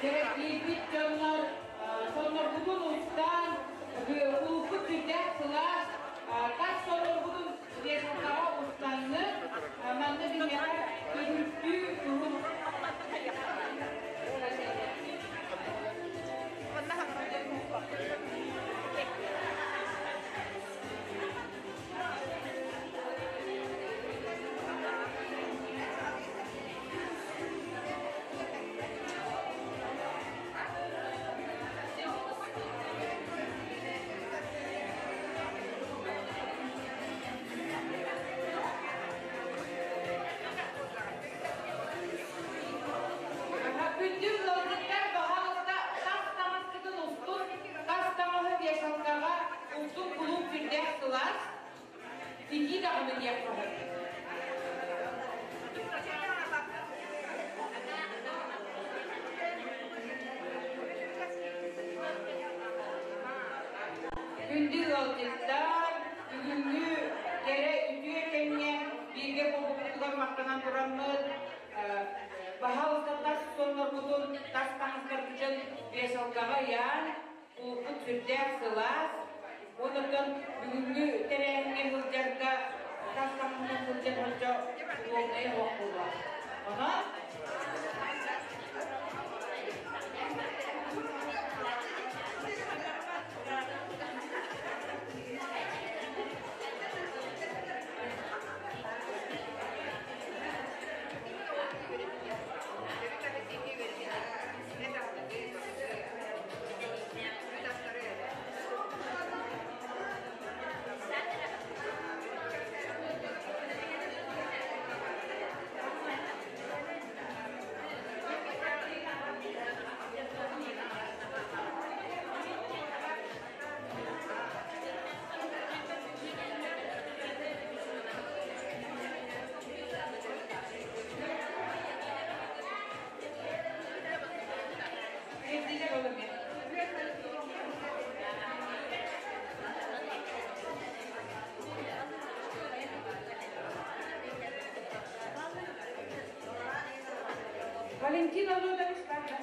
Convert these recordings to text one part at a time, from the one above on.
Киирбит дьоннор соннорбутун устан, улууппут сүрдээх сылаас, тас соннорбутун вешалкаҕа устанны, манна биһиэхэ көмүстүү туһун. Күндү ыалдьыттар, баһаалыста тас таҥаскытын устун, тас таҥаһы вешалкаҕа устун кулууп сүрдээх сылаас, Тигии даҕаны диэххэ сөп. Күндү ыалдьыттар, бүгүҥҥү кэрэ үтүө кэмҥэ бииргэ буолбуппутугар махтанан тураммыт, баһаалыста тас соннорбутун, тас таҥастарбытын вешалкаҕа ыйаан, Кулуппут сүрдээх сылаас, онон бүгүҥҥү тэрээһиҥҥэ сылдьарга тас таҥаһынан сылдьан сылдьа удобнайа суох буолуо. Онон Валентина Лудович Павловна.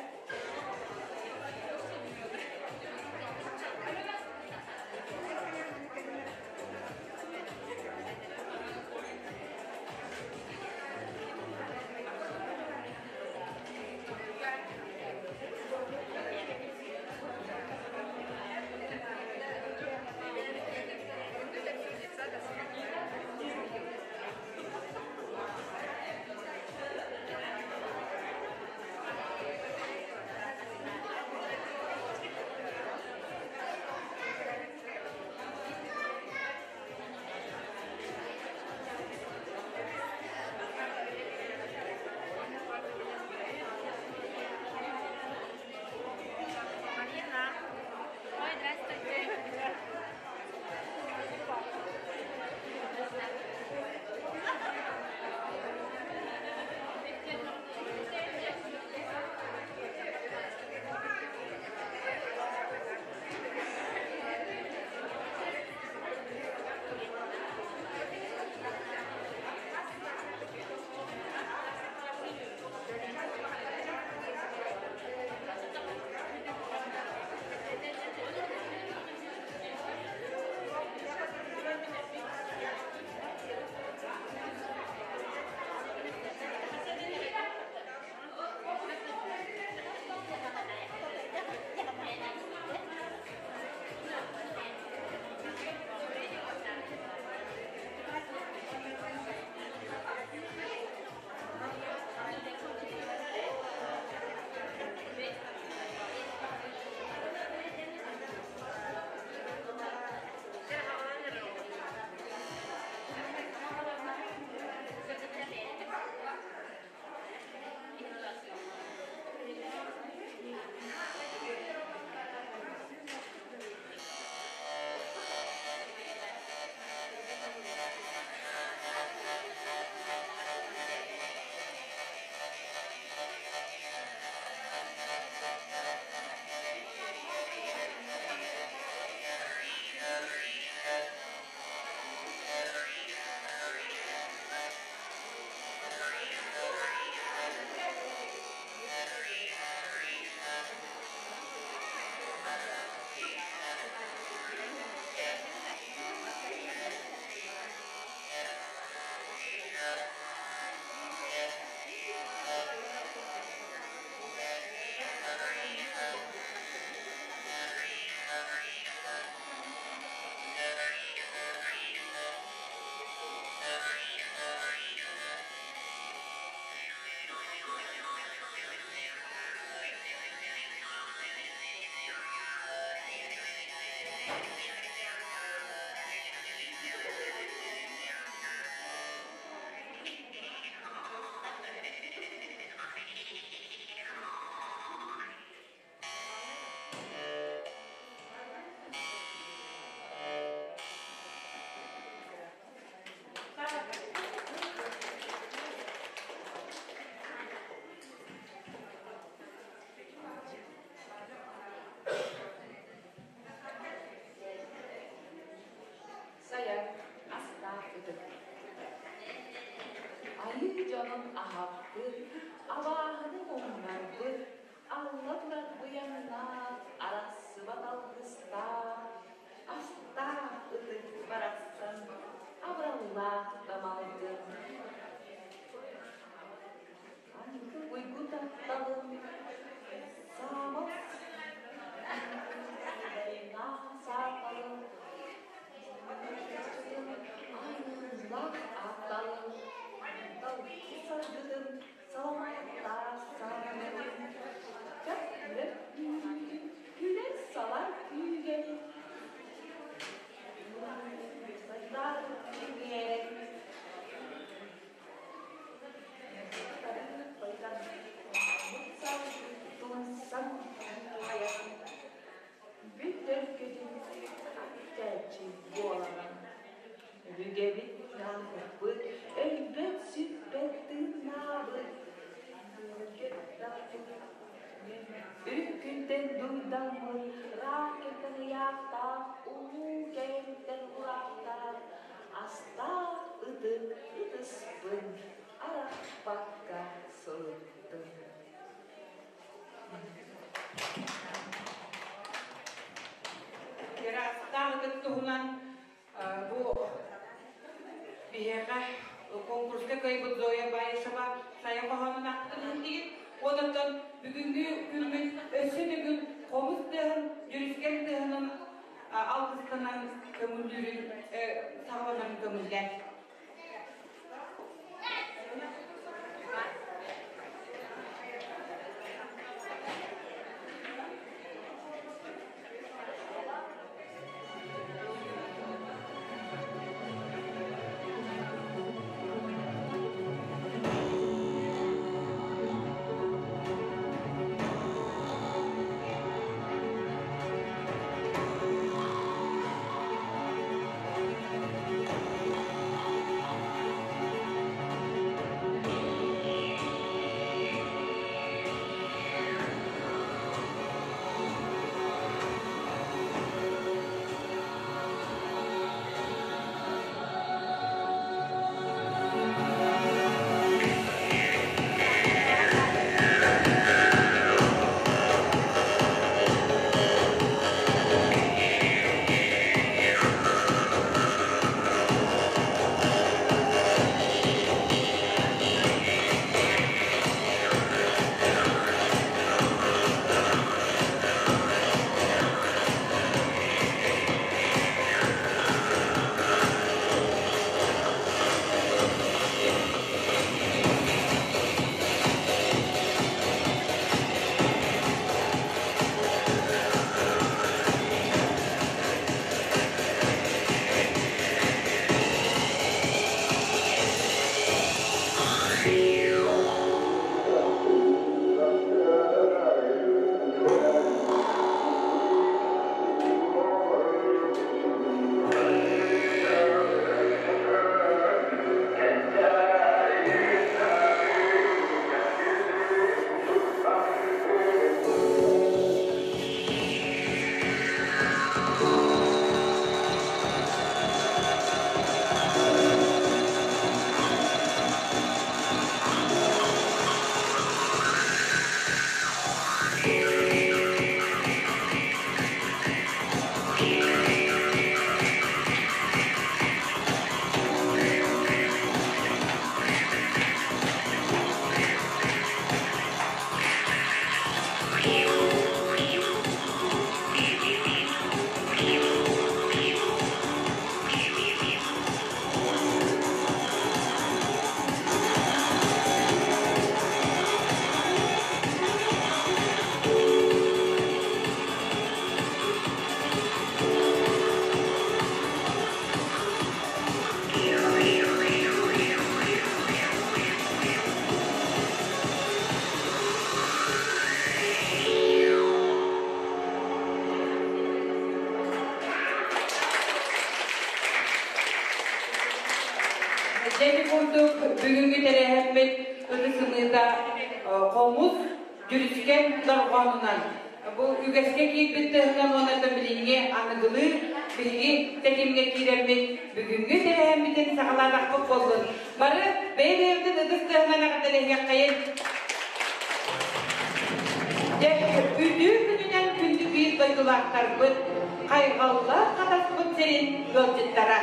Абыраллаабыт, абааһыны муҥнарбыт, алла турар быйаҥнаах, арахсыбат алгыстаах, астаах ытык барахсан, абыраллаах дамалгын. Аныгы уйгу тапталын саамал сааталын айыллах атталын талбы саргытын саламааттаах сааматын күлэр күлэр-салар күүгэнин сайдар киҥиэрин Бүт өркүтүн аттааччы буолаҕын. Өбүгэбит наахпыт, өлбөт-сүппэт тыыннаабыт. Үрүҥ күнтэн дуйдаммыт, ыраах кэмтэн ыйаахтаах, улуу кэмтэн ураахтаах, астаах ытык ытыспын арахпакка сылыттым. Астаах ытык туһунан бу биһиэхэ конкурска кыайбыт Зоя Баишева сайа хоһоонун ахтын иһиттигит. Онон бүгүҥҥү күммүт өссө төгүл хомус тыаһын, дьүрүскэн тыаһынан алгыстанан көҥүллүүрүн саҕаланарын көҥүллээн. Дьэ курдук бүгүҥҥү тэрээһиммит ытыс-ымыыта хомус дьүрүскэн дорҕоонунан бу үгэскэ киирбит тыһынан уонна билиҥҥи аныгылыы Биһиги тэтимҥэ киирэммит, бүгүҥҥү тэрээһиммитин саҕалаатахпыт буоллун. Бары бэйэ-бэйэбитин ытыс тыаһынан эҕэрдэлэһиэххэйин. Дьэ, үтүө күнүнэн күндү биир дойдулаахтарбыт, хайҕаллаах Хатаспыт сирин ыалдьыттара.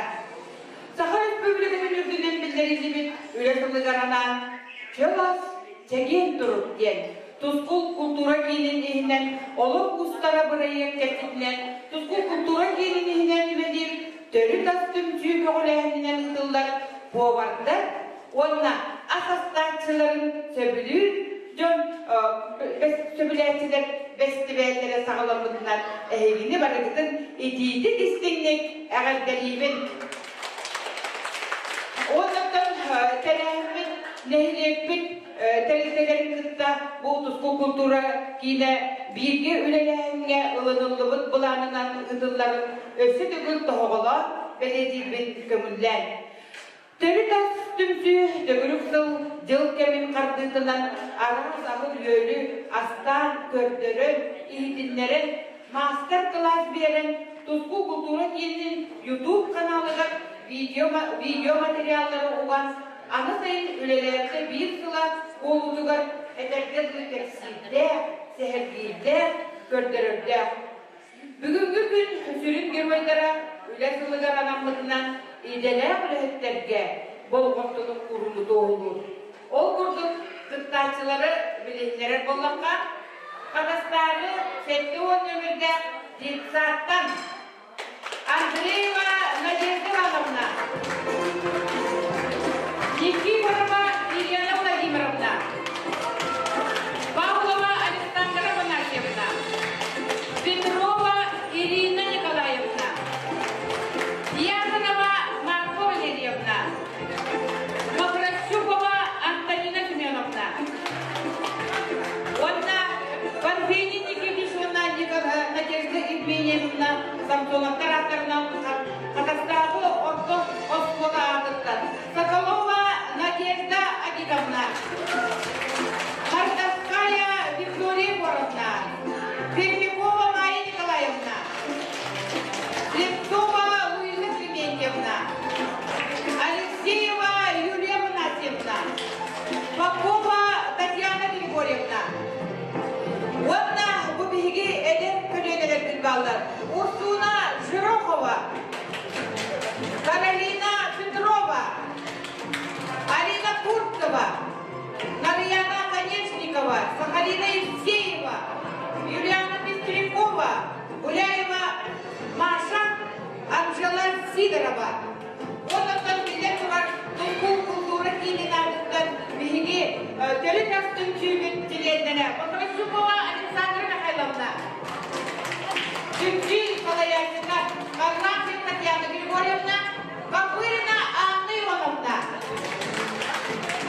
Саха Өрөспүүбүлүкэтин үрдүнэн биллэриллибит үлэ сылыгар анаан «Чөл ас, чэгиэн турук» диэн Тускул култуура киинин иһинэн Олох устара бырайыак чэрчитинэн Тускул култуура киинин иһинэн үлэлиир Төрүт ас түмсүү көҕүлээһининэн ыытыллар повардар уонна ас астааччыларын сөбүлүүр дьон сөбүлээччилэр бэстибээллэрэ саҕаламмытынан эһигини барыгытын итиитик истиҥник эҕэрдэлиибин. Уоннаттан тэрээһиммит нэһилиэкпит тэрилтэлэрин кытта бу Тускул култуура киинэ бииргэ үлэлээһиҥҥэ ылыныллыбыт былаанынан ыытылларын өссө төгүл тоһоҕолоон бэлиэтиирбин көҥүллээн. Төрүт ас түмсүү төгүрүк сыл дьыл кэмин хардыытынан араас аһы-үөлү астаан, көрдөрөн, иһитиннэрэн, маастар-кылаас биэрэн, Тускул култуура киинин YouTube ханаалыгар видео, видео-материаллары уган, аны сайын үлэлээбитэ биир сыла буолуутугар этэргэ дылы кэпсиирдээх, сэһэргиирдээх, көрдөрөрдөөх. Бүгүҥҥү күн сүрүн геройдара үлэ сылыгар анаммытынан идэлээх үлэһиттэргэ болҕомтону уурууну туоһулуур. Ол курдук, кыттааччылары билиһиннэрэр буоллахха, Хатастааҕы 70 нөмүрдээх детсадтан Андреева Надежда Ивановна, Никифорова Елена Владимировна, Павлова Александра Афанасьевна, Петрова Ирина Николаевна, Дьяконова Марфа Валерьевна, Мокрощупова Антонина Семеновна уонна Парфений Никитич уонна Надежда Евгеньевна Самсоновтар ааттарынан Хатастааҕы орто оскуола аатыттан Соколова Надежда Агитовна, Мордовская Виктория Егоровна, Пермякова Майя Николаевна, Слепцова Луиза Клементьевна, Алексеева Юлия Афанасьевна, Попова Татьяна Григорьевна. Уонна бу биһиги эдэр көлүөнэлэрбит бааллар. Урсуна Жирохова, Каролина Петрова, Алина Курцева, Нарьяна Конечникова, Сахалина Евсеева, Юлиана Пестрякова, Гуляева Маша, Анжела Сидорова. Онтон биллэн турар Тускул култуура киинин аатыттан биһиги төрүт ас түмсүүбүт чилиэннэрэ Бокрощукова Александра Михайловна, түмсүү салайааччыта Харлампьев Татьяна Григорьевна, Копырина Анна Ивановна,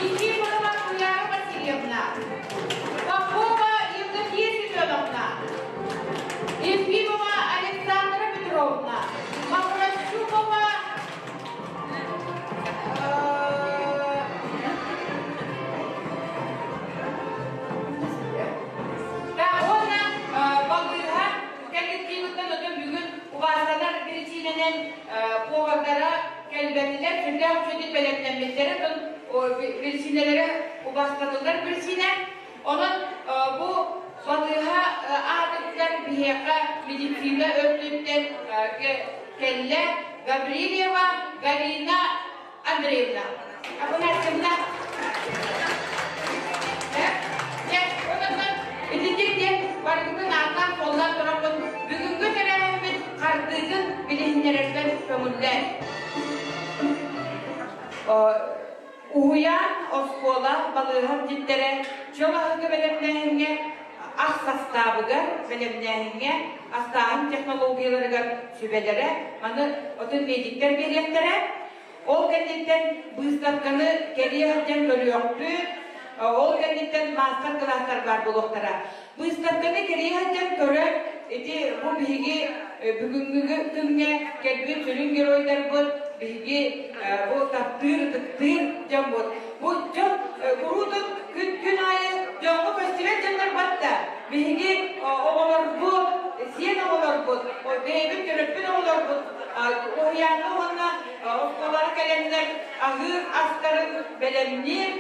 Никифорова Туяра Васильевна, Попова Евдокия Семеновна, Ефимова Александра Петровна, Мокрощупова уонна балыыһа коллективыттан өтөн бүгүн убаастанар биричиинэнэн повардара кэлбэтилэр, сүрдээх үчүгэйдик бэлэмнэммиттэрэ, биричиинэлэрэ убаастаныллар биричиинэ. Онон бу балыыһа аатыттан биһиэхэ медицина өттүттэн кэллэ Гаврильева Галина Андреевна. Афанасьевна. Итинник диэн барыгытын ааттаан-суоллаан тураммын бүгүҥҥү тэрээһиммит хардыытын билиһиннэрэрбэр көҥүллээн. Уһуйаан, оскуола, балыыһа дьиттэрэ чөл аһылыгы бэлэмнээһиҥҥэ, ас састаабыгар бэлэмнээһиҥҥэ, астааһын технологияларыгар сүбэлэрэ, маны отун медиктэр биэриэхтэрэ. Ол кэнниттэн быыстапканы кэрийэ сылдьан көрүөхпүт, ол кэнниттэн маастар-кылаастар баар буолуохтара. Быыстапканы кэрийэ сылдьан көрөн, ити бу биһиги бүгүҥҥү күҥҥэ кэлбит сүрүн геройдарбыт, биһиги бу таптыыр, ытыктыыр дьоммут. Бу дьон куруутун күн, күн аайы дьоҥҥо көстүбэт дьоннор батта. Биһиги оҕолорбут, сиэн оҕолорбут, бэйэбит төрөппүт оҕолорбут. Уһуйааҥҥа уонна оскуолаҕа кэлэннэр аһыыр астарын бэлэмниир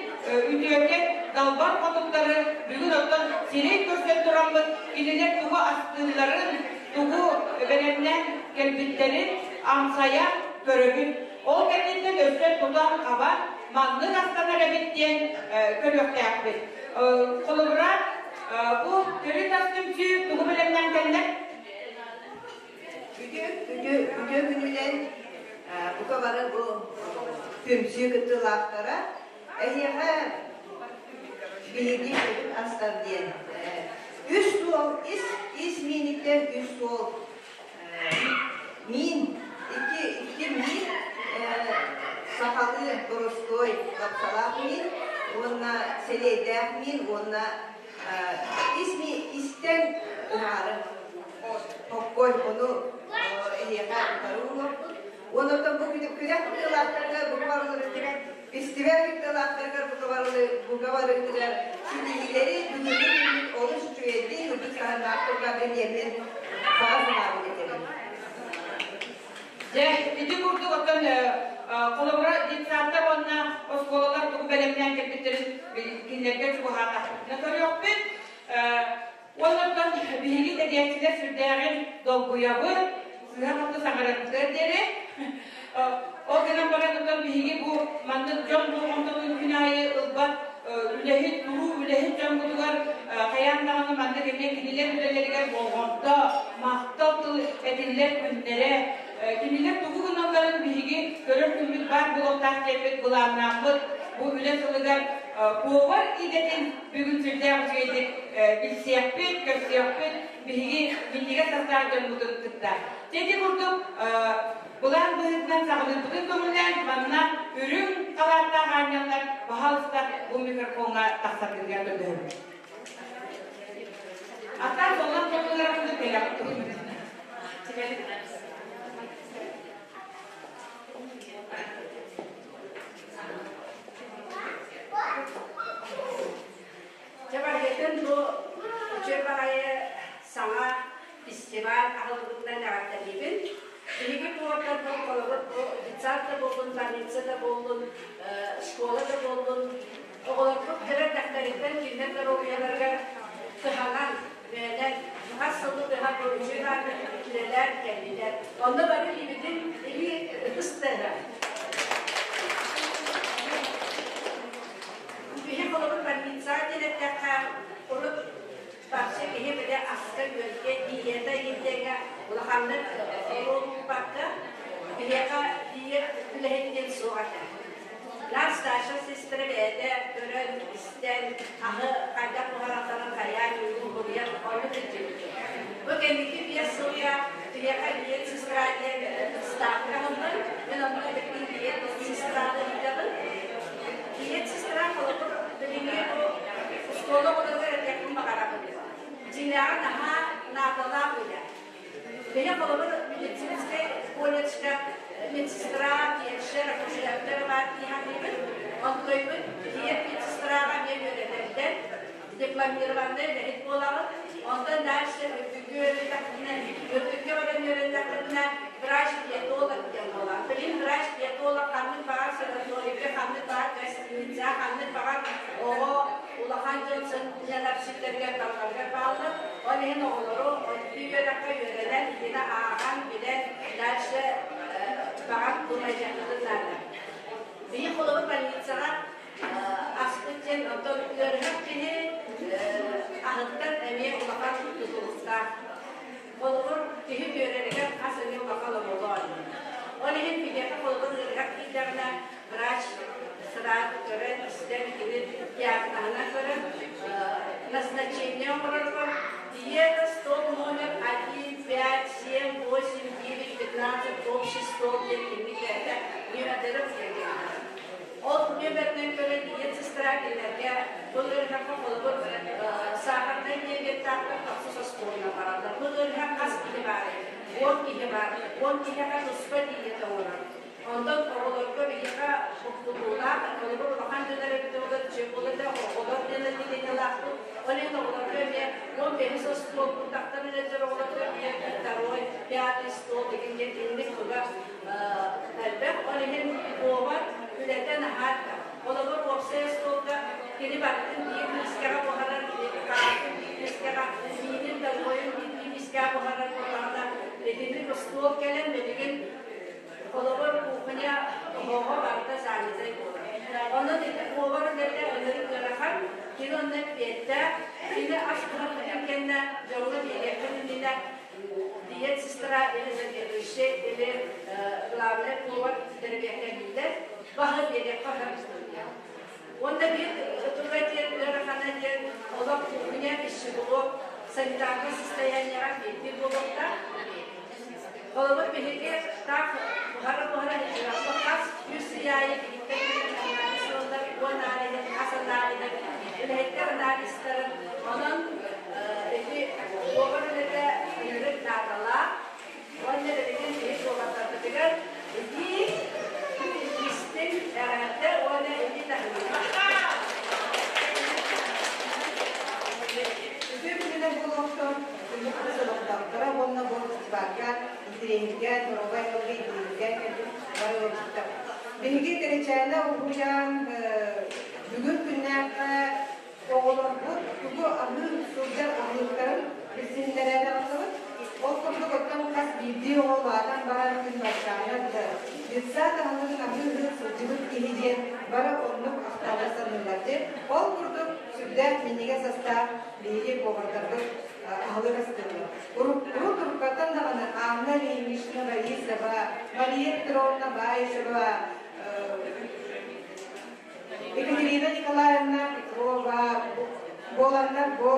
үтүөкэн далбар хотуттары бүгүн оттон сирэй көрсөн тураммыт кинилэр тугу астыылларын, тугу бэлэмнээн кэлбиттэрин амсайан көрөбүт. Ол кэнниттэн өссө тутан-хабан маннык астанар эбит диэн көрүөхтээхпит. Холобура, бу төрүт ас түмсүү тугу бэлэмнээн кэллэ? Үтүө, үтүө, үтүө күнүнэн бука бары бу түмсүү кыттыылаахтара эһиэхэ биһиги төрүт астар диэн үс суол ис ис мииниттэн үс суол миин икки икки миин сахалыы боростуой лапсалаах миин уонна сэлиэйдээх миин уонна ис истэн уһаары хоккой ону эһиэхэ утары уруохпут. Онон бу күрэх кыттыылаахтарга фестиваль кыттыылаахтарыгар бука барытыгар ситиһиилэри бүгүҥҥү күммүт олус үчүгэйдик үрдүк таһымнаах турга бэлиэмин баҕа санаабын этэбин. Дьэ, ити курдук оттон холобура детсадтар уонна оскуолалар тугу бэлэмнээн кэлбиттэрин кинилэргэ чугаһаатахпытына көрүөхпүт. Оннуттан биһиги тэрийээччилэр сүрдээҕин долгуйабыт, сыыһа-халты саҥарарбытыгар диэри. Ол гынан баран оттон биһиги бу маннык дьон болҕомтотун күн аайы ылбат үлэһит, туруу үлэһит дьоммутугар хайаан даҕаны маннык эмиэ кинилэр үлэлэригэр болҕомто, махтал тыл этиллэр күннэрэ, кинилэр тугу гыналларын биһиги көрөр күммүт баар буолуохтаах диэммит былааннааммыт бу үлэ сылыгар повар идэтин бүгүн сүрдээх үчүгэйдик билсиэхпит, көрсүөхпүт биһиги минньигэс астаах дьоммутун кытта. Дьэ ити курдук былаан быһыытынан саҕалыырбытын көҥүллээн манна үрүҥ халааттаах аанньаллар баһаалыста бу микрофоҥҥа тахсаргытыгар көрдөһөбүт. Аттаах соллон толлуларбытын кэлэҕит Дьэ барыгытын бу үчүгэй баҕайы саҥа фестиваль аһыллыбытынан эҕэрдэлиибин. Биһиги куораттарбыт холобур бу детсад да буоллун, больница да буоллун, школа да буоллун, оҕолорбут кыра эрдэхтэриттэн кинилэр доруобуйаларыгар кыһанан, үөрэнэн, хас сылы быһа бу үчүгэй үлэлээн кэллилэр. Онно бары илиибитин илии ытыс тыаһа. Киһи холобур больницаҕа диэн эттэххэ, урут вообще киһи били аска-үөлгэ, диета диэҥҥэ улаханнык оруолуппакка, биһиэхэ диет үлэһит диэн суох этэ. Наар старшая сестра бэйэтэ көрөн, истэн, аһы хайдах буһаралларын хайаан уһуйан оннук илдьибит. Бу кэнники 5 сылга биһиэхэ диет сестра диэн ставка аһыллан, мин онно билигин диет сестраны ыытабын. Диет сестра холобур билиҥҥи бу оскуола оҕолоругар этиэхпин баҕарабын. Дьиҥнээҕи наһаа наадалаах үлэ. Биһи холобур медицинскэй колледжка медсестра, фельдшер, акушердар баар дии саныыбын. Онтуойбут диет медсестраҕа эмиэ үөрэтэллэр. Дипломированнай үлэһит буолаҕын. Онтон дальше үрдүккэ үөрэннэххинэ, үрдүккэ баран үөрэннэххинэ врач-диетолог диэн буолар. Билин врач-диетолог ханнык баҕар санаторийга, ханнык баҕар гостиница, ханнык баҕар оҕо улахан дьон сынньанар сирдэригэр барыларыгар бааллар. Ол иһин оҕолору отдүү үөрэххэ үөрэнэн, итини ааҕан, билэн, дальше баҕар тулайдьаххытын наада. Биһи холобур больницаҕа аспыт диэн оттон ыарыһах киһи аһыттан эмиэ улахан тутулуктаах. Холобур, киһи үөрэригэр хас эмиэ улахан оруолу оонньуур. Ол иһин биһиэхэ холобур ыарыһах киирдэҕинэ врач сразу көрөн, истэн, кини диагноһынан көрөн назначение оҥорорго диета стол номер 1, 5, 7, 8, 9, 15, общий стол диэн кинини бэйэтэ нүөмэрдэрэ кэлгэннэр. Ол нүөмэринэн көрөн диет сестра кинилэргэ бу ыарыһахха холобур сахарнай диабеттаахтар тохсус остуолуна бараллар. Бу ыарыһах хас киһи баарый? 10 киһи баар. 10 киһиэхэ туспа диета оҥорор. Онтон оҕолорго биһиэхэ буккуллуулаах, холобур улахан дьон эрэ буолар, үчүгэй буолар да, оҕолор диэн отделениелаахпыт. Ол иһин оҕолорго эмиэ 15 остуол куртахтан ыалдьар оҕолорго эмиэ второй, пятый. Десятый стол деген инник туга элбэх. Ол иһин повар үлэтэ наһаа элбэх. Холобур, уопсай остуолга кини барытын биир миискэҕэ буһарар, хаатын биир миискэҕэ, миинин доргойун биир миискэҕэ буһарар буоллаҕына, итинник остуол кэлэн билигин холобур кухня оһоҕо барыта занятай буолар. Онон ити повар үлэтэ ынырык ыарахан, кини онно эппиэттээх, кини ас буһарбытын кэннэ дьоҥҥо биэриэххин иннинэ диет сестра или заведующий или главный повар бэрэбиэркэлииллэр, баһы биэриэххэ сөп. Уонна биир туга диэн ыарахана диэн олох кухня, пищеблок санитарнай состояниеҕа биирдии буолуохтаах. Холобур, биһиги таах буһара-буһара хас үс ый аайы биһиктэн анализ ылаллар, 10 аналиһын, хас аналиһын, үлэһиттэр анализтарын. Онон ити повар үлэтэ ынырык наадалаах. Уонна билигин биһи повардарбытыгар итии истиҥ эҕэрдэ уонна ити таһымнаах. Үтүө күнүнэн буолуохтун, күндү хатас олохтоохторо уонна бу фестивальга интэриэһиргээн, доруобай ыалга интэриэһиргээн кэлбит бары ыалдьыттар. Биһиги Кэрэчээнэ уһуйаан бүгүн күннээххэ оҕолорбут тугу аһыы сылдьар аһылыктарын билсиһиннэрэ таҕыстыбыт. Ол курдук оттон хас биирдии оҕо улаатан баран күн баччааҥҥа дылы детсад аһылыгын аһыы сылдьыбыт киһи диэн бары оннук ахталлар саныыллар диэн. Ол курдук сүрдээх минньигэс астаах биһиги повардарбыт аһылык астыыллар. Урут уруккаттан даҕаны Анна Ильинична Борисова, Мария Петровна Баишева, Екатерина Николаевна Петрова буоланнар бу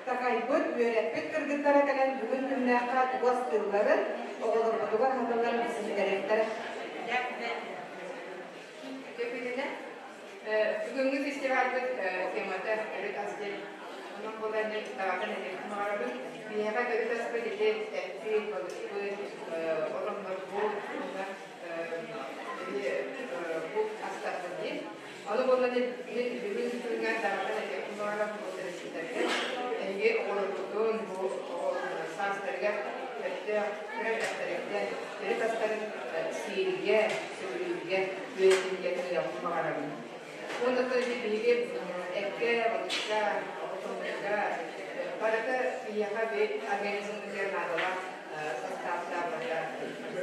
такайбыт, үөрэппит кыргыттара кэлэн бүгүн күннээххэ тугу астыылларын, оҕолорбутугар аһаталларын билсиһиннэриэхтэрэ. Күнүнэ бүгүҥҥү фестивальбыт темата төрүт ас диэн. Онон буолан даҕатан этиэхпин баҕарабын. Биһиэхэ төрүт аспыт ити эппит, балыкпыт, отоннорбут, уонна бу астарбыт диэн. Ону буолан мин бүгүн күҥҥэ даҕатан этиэхпин баҕарабын бу төрөппүттэргэ. Эһиги оҕолоргутун бу саастарыгар сөптөөх кыра эрдэхтэриттэн төрүт астарын сииргэ, сөбүлүүргэ үөрэтингэ ыҥырыахпын баҕарабын. Уонна биһиги эккэ, балыкка, отоннорго барыта биһиэхэ би организммытыгар наадалаах састааптаах барыта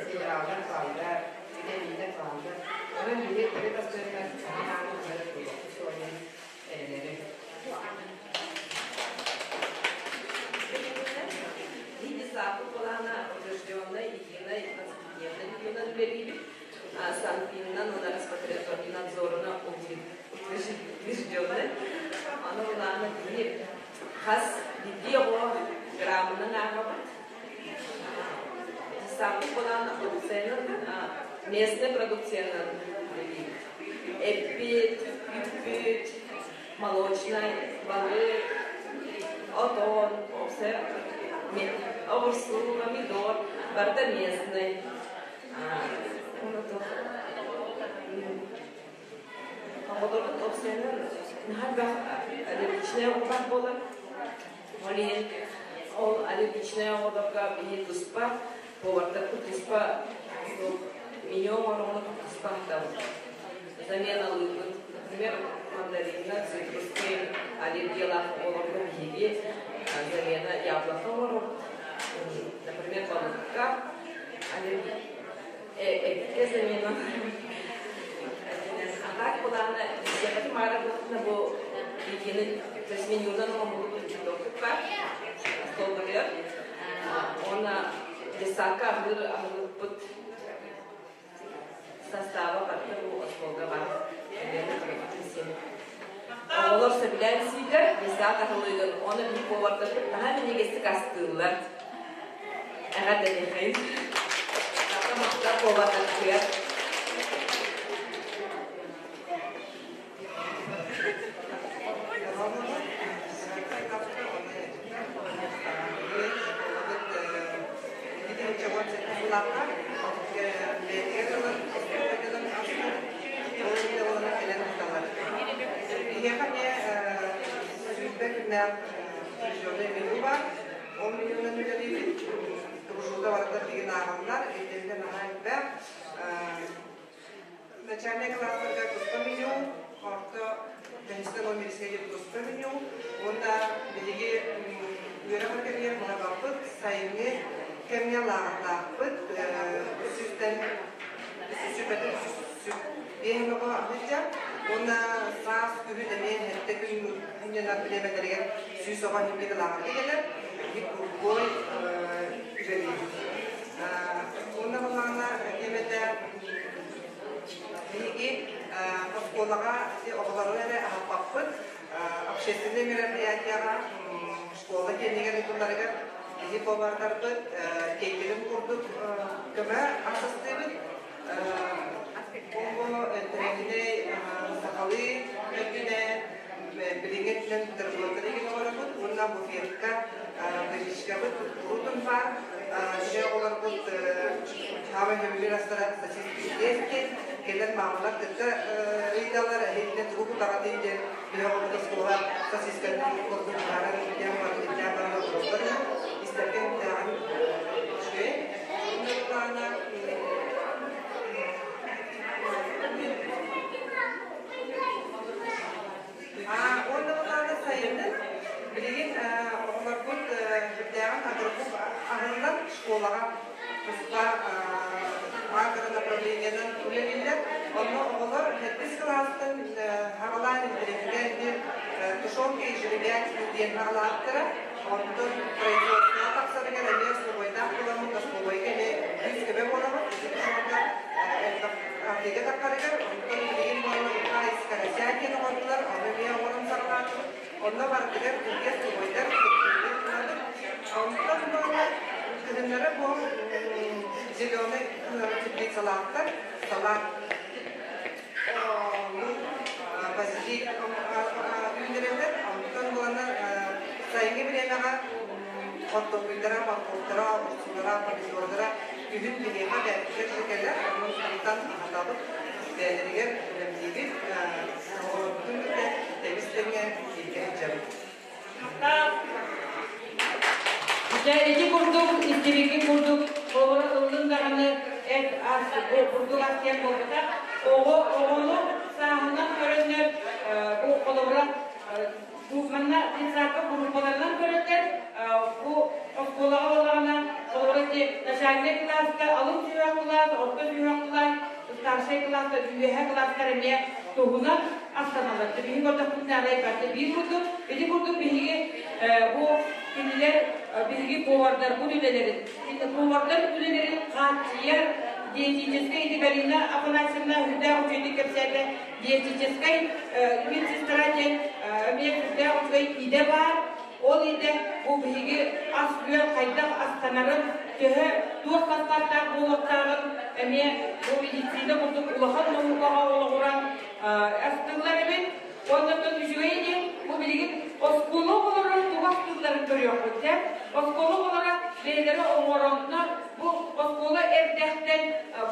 минераллар бааллар, витаминнэр бааллар. Онон биһиги төрүт астарынан анаан дьарык буолуохпут суоҕун эрэнэбин. Виде плана утвержденной единой 20-дневной регионан үлэлиибит. Санпиннан уонна Роспотребнадзорuna утвержденной. Аны улаана биһи хас биирдии оҕо граммынан ааҕабыт. Саппыт булаан продукциянан, местная продукциянан үлэлиибит. Эппит, үппүт, молочнай, балык, отон, все огурсу, помидор, барыта местный. Оҕолорбут опсуйанан наһаа элбэх аллергичнай оҕолор буолар. Ол иһин ол аллергичнай оҕолорго биһи туспа повардарбыт туспа меню оҥороҥҥут туспа аһатабыт. Заменалыыбыт. Например, мандаринна, цитрусный аллергиялаах оҕолорго биһиги замена яблоко оҥоробут. Например, балыкка эккэ замена. А так былаана сиэхэтин маара буолтuna бу единый, то есть менюнан оҥоһуллубут баар остуолбутугар. Уонна детсадка аһыыр аһылыкпыт састааба барыта бу остуолга баар. Оҕолор сөбүлээн сииллэр, детсад аһылыгын уонна биһи повардарбыт наһаа минньигэстик астыыллар. Эҕэрдэлиэххэйин. Махтал повардарбытыгар. Биһиэхэ эмиэ 20 күннээх меню бар. Ол менюнан үлэлиибит. Тургутуута барыта билигин ааҕыллар, ирдэбилэ наһаа элбэх. Начальнай кылаастарга туспа меню, орто бэһистэн 11-гэ диэри туспа меню уонна биһиги үөрэх кэмигэр быһабаппыт, сайыҥҥы кэмҥэ лааҕырдаахпыт, 300-тэн 300 оҕо сылдьар уонна саас күһүн эмиэ сэттэ күн мунньанар бириэмэлэригэр 100 оҕо иһиммит лааҕырга кэлэр, биһиги круглой үлэлиибит. Уонна былаана диэмэтэ биһиги оскуолаҕа оҕолору эрэ аһаппаппыт, общественнай мероприятияҕа школа киэнигэр ыытылларыгар биһи повардарбыт кейтерин курдук көмө ас астыыбыт. Бу интэриэһинэй сахалыы өттүнэн билиҥҥи өттүнэн бутербродтары игин оҥоробут уонна буфетка выпечкабыт куруутун баар. Дьэ оҕолорбут саамай сөбүлүүр астара сосиски, кэлэн маамалар кытта ыйыталлар, эһиилинэн тугу кутаҕытый диэн. Биһи оҕобут оскуола сосисканы курдук баарын илдьэн баран илдьэн баран олороллор истэргэ үктээҕин үчүгэй. Уонна уонна былаана сайынын билигин оҕолорбут сүрдээҕин агрокуб аһыллан школаҕа туспа агро направлениенан үлэлииллэр. Онно оҕолор сэттис кылаастан хаҕалаан интэриэһиргээн тушенка и жеребятина диэн хаҕалааттара. Онтон производствоҕа тахсарыгар эмиэ остолобуойдаах буоламмыт, остолобуойга эмиэ күүс-көмө буолабыт. Ити тушенка элбэх атыыга таххарыгар. Онтон билигин буолла уха из карася диэн оҥордулар, ону эмиэ оҥорон саҕалаатыбыт. Онно барытыгар бииргэ остолобуойдар кыттыыны ылабыт. Онтон буолла кыһыннары бу зеленый теплицалаахтар салат базилик үүннэрэллэр. Онтон буоланнар сайыҥҥы бириэмэҕэ хортуоппуйдара, моркуоптара, оҕурсулара, помидордара күһүн биһиэхэ бэйэбитигэр да кэлэр. Онон сылтан аһатабыт, бэйэлэригэр бэлэмниибит. Оҕолорбутун кытта тэбис-тэҥҥэ бииргэ сылдьабыт. Дьэ, ити курдук, истибиккит курдук, оҕону ыллын даҕаны эт ас, бурдук ас диэн буолбатах. Оҕо оҕону сааһынан көрөннөр, бу холобура, бу манна детсадка группаларынан көрөннөр, бу оскуолаҕа буоллаҕына, холобура ити начальнай кылааска алын сүһүөх кылаас, орто сүһүөх кылаас, старшай кылааска, үөһэ кылаастар эмиэ туһунан астаналлар. Биһиги көрдөхпүтүнэ арай барыта биир курдук. Ити курдук биһиги бу кинилэр биһиги повардарбыт үлэлэрин, повардар үлэлэрин хааччыйар диетическэй ити Галина Афанасьевна үрдээх үчүгэйдик кэпсээтэ. Диетическэй медсестра диэн эмиэ сүрдээх үчүгэй идэ баар. Ол идэ бу биһиги ас-үөл хайдах астанарын, төһө туох састааптаах буолуохтааҕын эмиэ бу медицина курдук улахан наукаҕа олоҕуран астыыллар эбит. Уонна үчүгэй диэн бу билигин оскуола оҕолоро тугу астыылларын көрүөхпүт сөп. Оскуола оҕолоро бэйэлэрэ оҥороннор бу оскуола эрдэхтэн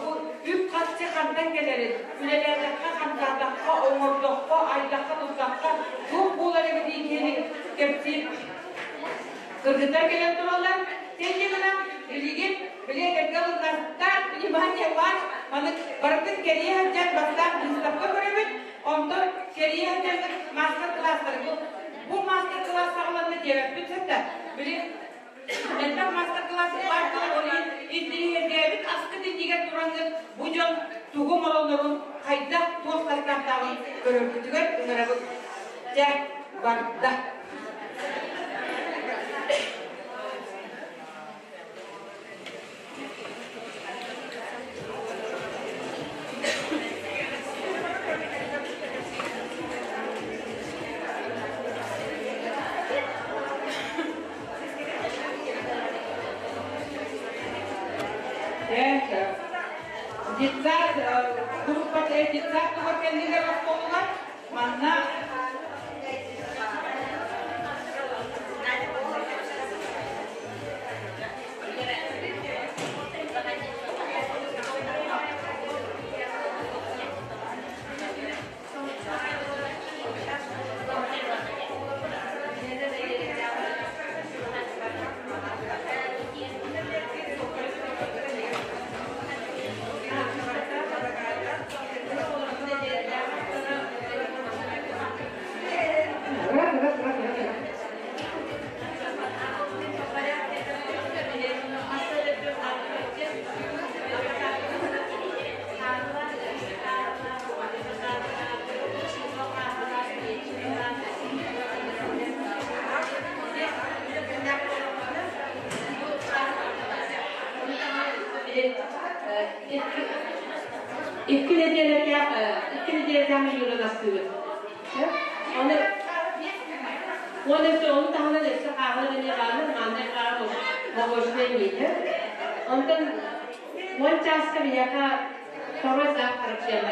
бу үп-харчы хантан кэлэрин, үлэлээтэххэ, хамсаатахха, оҥордоххо, айдахха-туттахха туох буолар эбитий диэни кэпсиир кыргыттар кэлэн тураллар. Тэнньэ гынан билигин били этэргэ ылыннастаах внимание баар маны барытын кэрийэ сылдьан бастаан выставка көрөбүт, онтон кэрийэ сылдьан мастер-класстары бу мастер-класс саҕаланна диэбэппит сытта. Били элбэх мастер-класс баар буолан ол иһин интириэһиргээбит аскыт иннигэр тураҥҥыт бу дьон тугу оҥороллорун хайдах туох састааптааҕын көрөргүтүгэр ыҥырабыт. Дьэ, барда. Детсад группа детсад тугар кэллилэр оскуолалар манна. Бэйэтэ менюнан астыыбыт. Оны Оны өссө ону таһынан өссө хааһынан эмиэ бааллар, манна хаа молочный миинэ. Онтон уон чааска биһиэхэ второй завтрак диэн.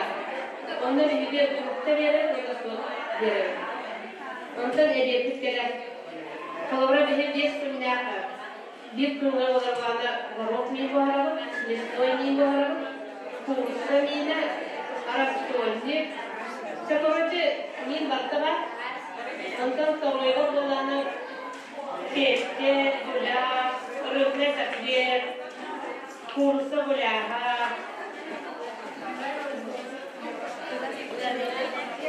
Онно биһиги фрукта биэрэр уонна суот биэрэбит. Онтон эбиэппит кэлэр. Холобура, биһи 5 күннээх биир күҥҥэ олорбоно горох миин буһарабыт, мясной миин буһарабыт, куурусса миинэ, рассольник. Все, короче, миин барыта бар. Онтон второйго буоллаҕына кефте, гуляш, рыбный котлет, куурусса гуляха,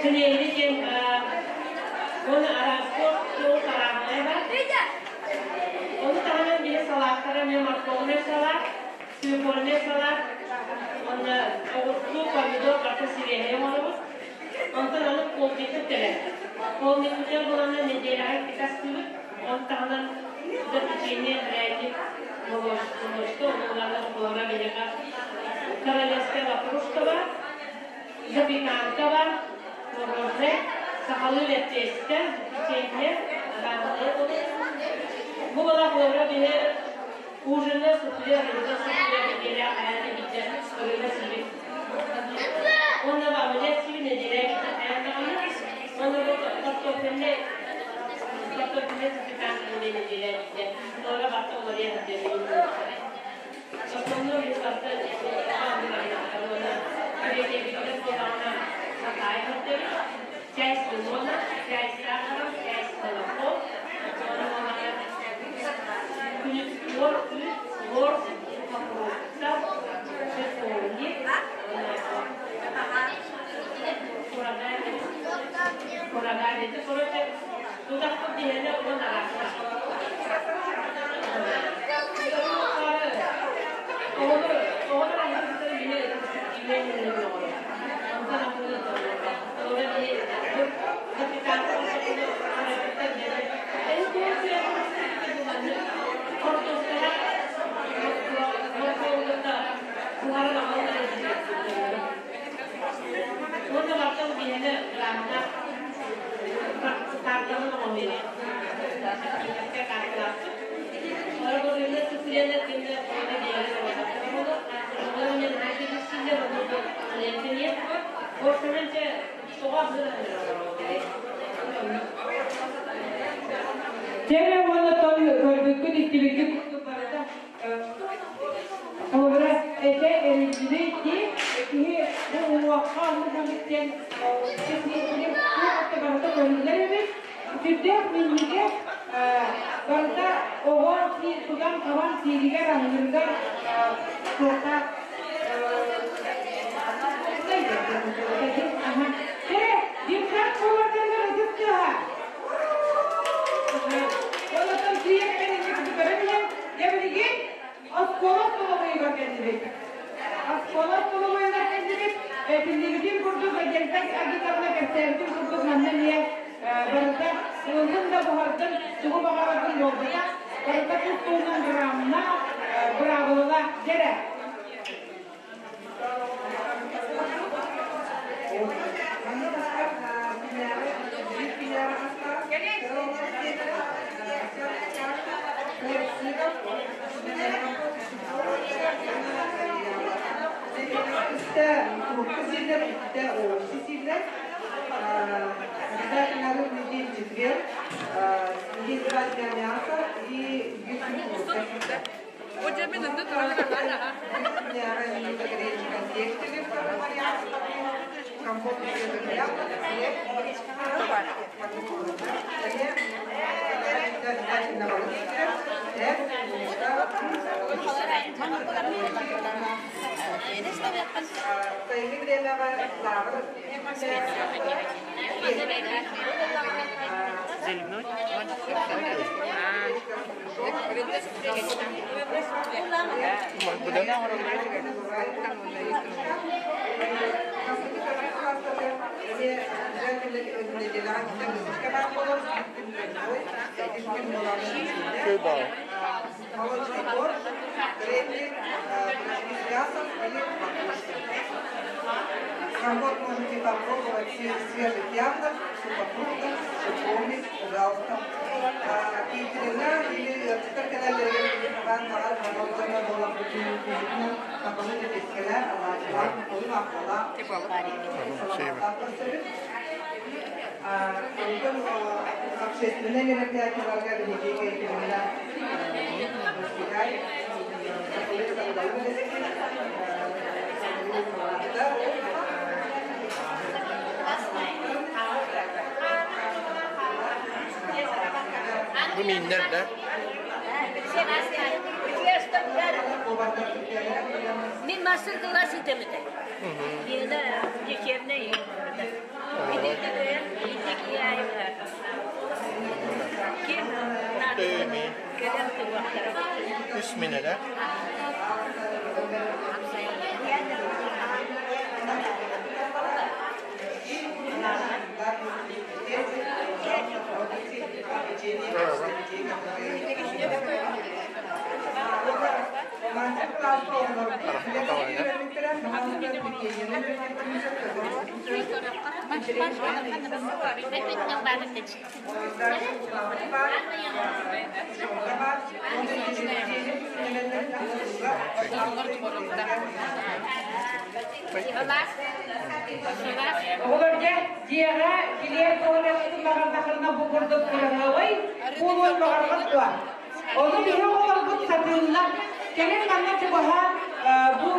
кнели диэн бар. Уонна араас туох арааһынай бар. Ону таһынан биһи салааттара эмиэ морковный салат, свекольный салат, уонна оҕурсу, помидор барыта сибиэһэй оҥоробут. Онтон аны полдникпыт кэлэр. Полдникпытыгар буоланна нэдиэлэҕэ иккитэ астыыбыт. Ону таһынан да печенье, пряник, молочко, ону холобура биһиэхэ королевская ватрушка бар, запеканка бар, мороженое, сахалыы лэппиэскэ, печенье, арааһынай. Бу бала холобура биһи ужинҥа суфле, рыба суфле нэдиэлэ хайаан да биирдэ рыба сиибит. Уонна омлет сиибит нэдиэлэ биирдэ хайаан даҕаны. Уонна бу картофельный запеканка нэдиэлэ биирдэ. Холобура барыта уларыйа сылдьар. Основной биһи барыта уонна эбиэтэбитигэр буоллаҕына сакаай көрдөбүт. Чай с лимоном, чай с сахаром, чай с молоком. Уонна буоллаҕына күнүс торт, морс, сухофрукта, шиповник, курага, курага дети, короче, тутахпыт биһиэнэ уон араастаах. Оҕолор оҕолор аһыы биһи иҥэн оҕолор. Онтон аһыы оҕолор биһи запеканка эн туох хортуоскаҕа моркуобугутта буһаран аҕалан. Уонна бартан биһиэнэ грамота картаны оҥоһуйар. Карталаахпыт. Олор суфлены күннэ оҕо биэрэр. Олор мен хайдыгыссиллер онно клиентиниет Ортонанча тоҕо. Тере уонна тон көрбүккүт, истибиккит курдук барыта холобура этэ эриллибит киһи бу уҥуохха оннук диэн туох барыта көрүллэр эбит. Сүрдээх минньигэс барыта оҕо тутан хабан сииригэр аһыырыгар туохха. Тере димсак буоларданнар ытыс тыаһа. Онотон сиэк кэнники көрөн иһэн, дьэ билигин оскуола столовойугар кэллибит. Оскуола столовойугар кэллибит. Этиллибитин курдук, Надежда Агитовна кэпсээбитин курдук, манна эмиэ барыта ыллын да буһардын, тугу баҕарардын буолбатах. Барыта тус-туһунан граммнаах, быраабылалаах дьэрэ. Манна бастар күннээҕи биир күннээҕи астаах хлеб с сыром, үстэ фрукты сииллэр, иккитэ овощи сииллэр. Обязательно рыбный день четверг, день два дня мясо и биир күн фрукта. Күннээҕи менюга гречка тиэхтиги вариант, компот из свежих яблок, хлеб, обязательно балык, эт, сайыҥҥы бириэмэҕэ лааҕыр. Молочный борщ, гренки, пирожки с мясом или ватрушки. Компот можете попробовать свежих яблок, сухофруктов, шиповник, пожалуйста. Кейтерина или цитар кэлэллэригэр баҕар болдоно буолар сахалыы лэпиэскэлэр, алаадьылаах, сахалыы маахалаах, саламааттаах көрсөбүт. Онтон общественнай мероприятиеларга биһиги кейтерина гостигай, сахалыы сандалы бэлэстик, сахалыы салааттар, Бу мииннэр да? Мин мастер-класс итемите. Биэдэ десерне Үс минэлэ. Оҕолор дьэ, дьиэҕэ килиэп туһанаргытын баҕардаххына бу курдук кыраһыабай буолуон баҕарбат дуо? Ону биһи оҕолорбут сатыыллар. Кэлин манна чугаһаан бу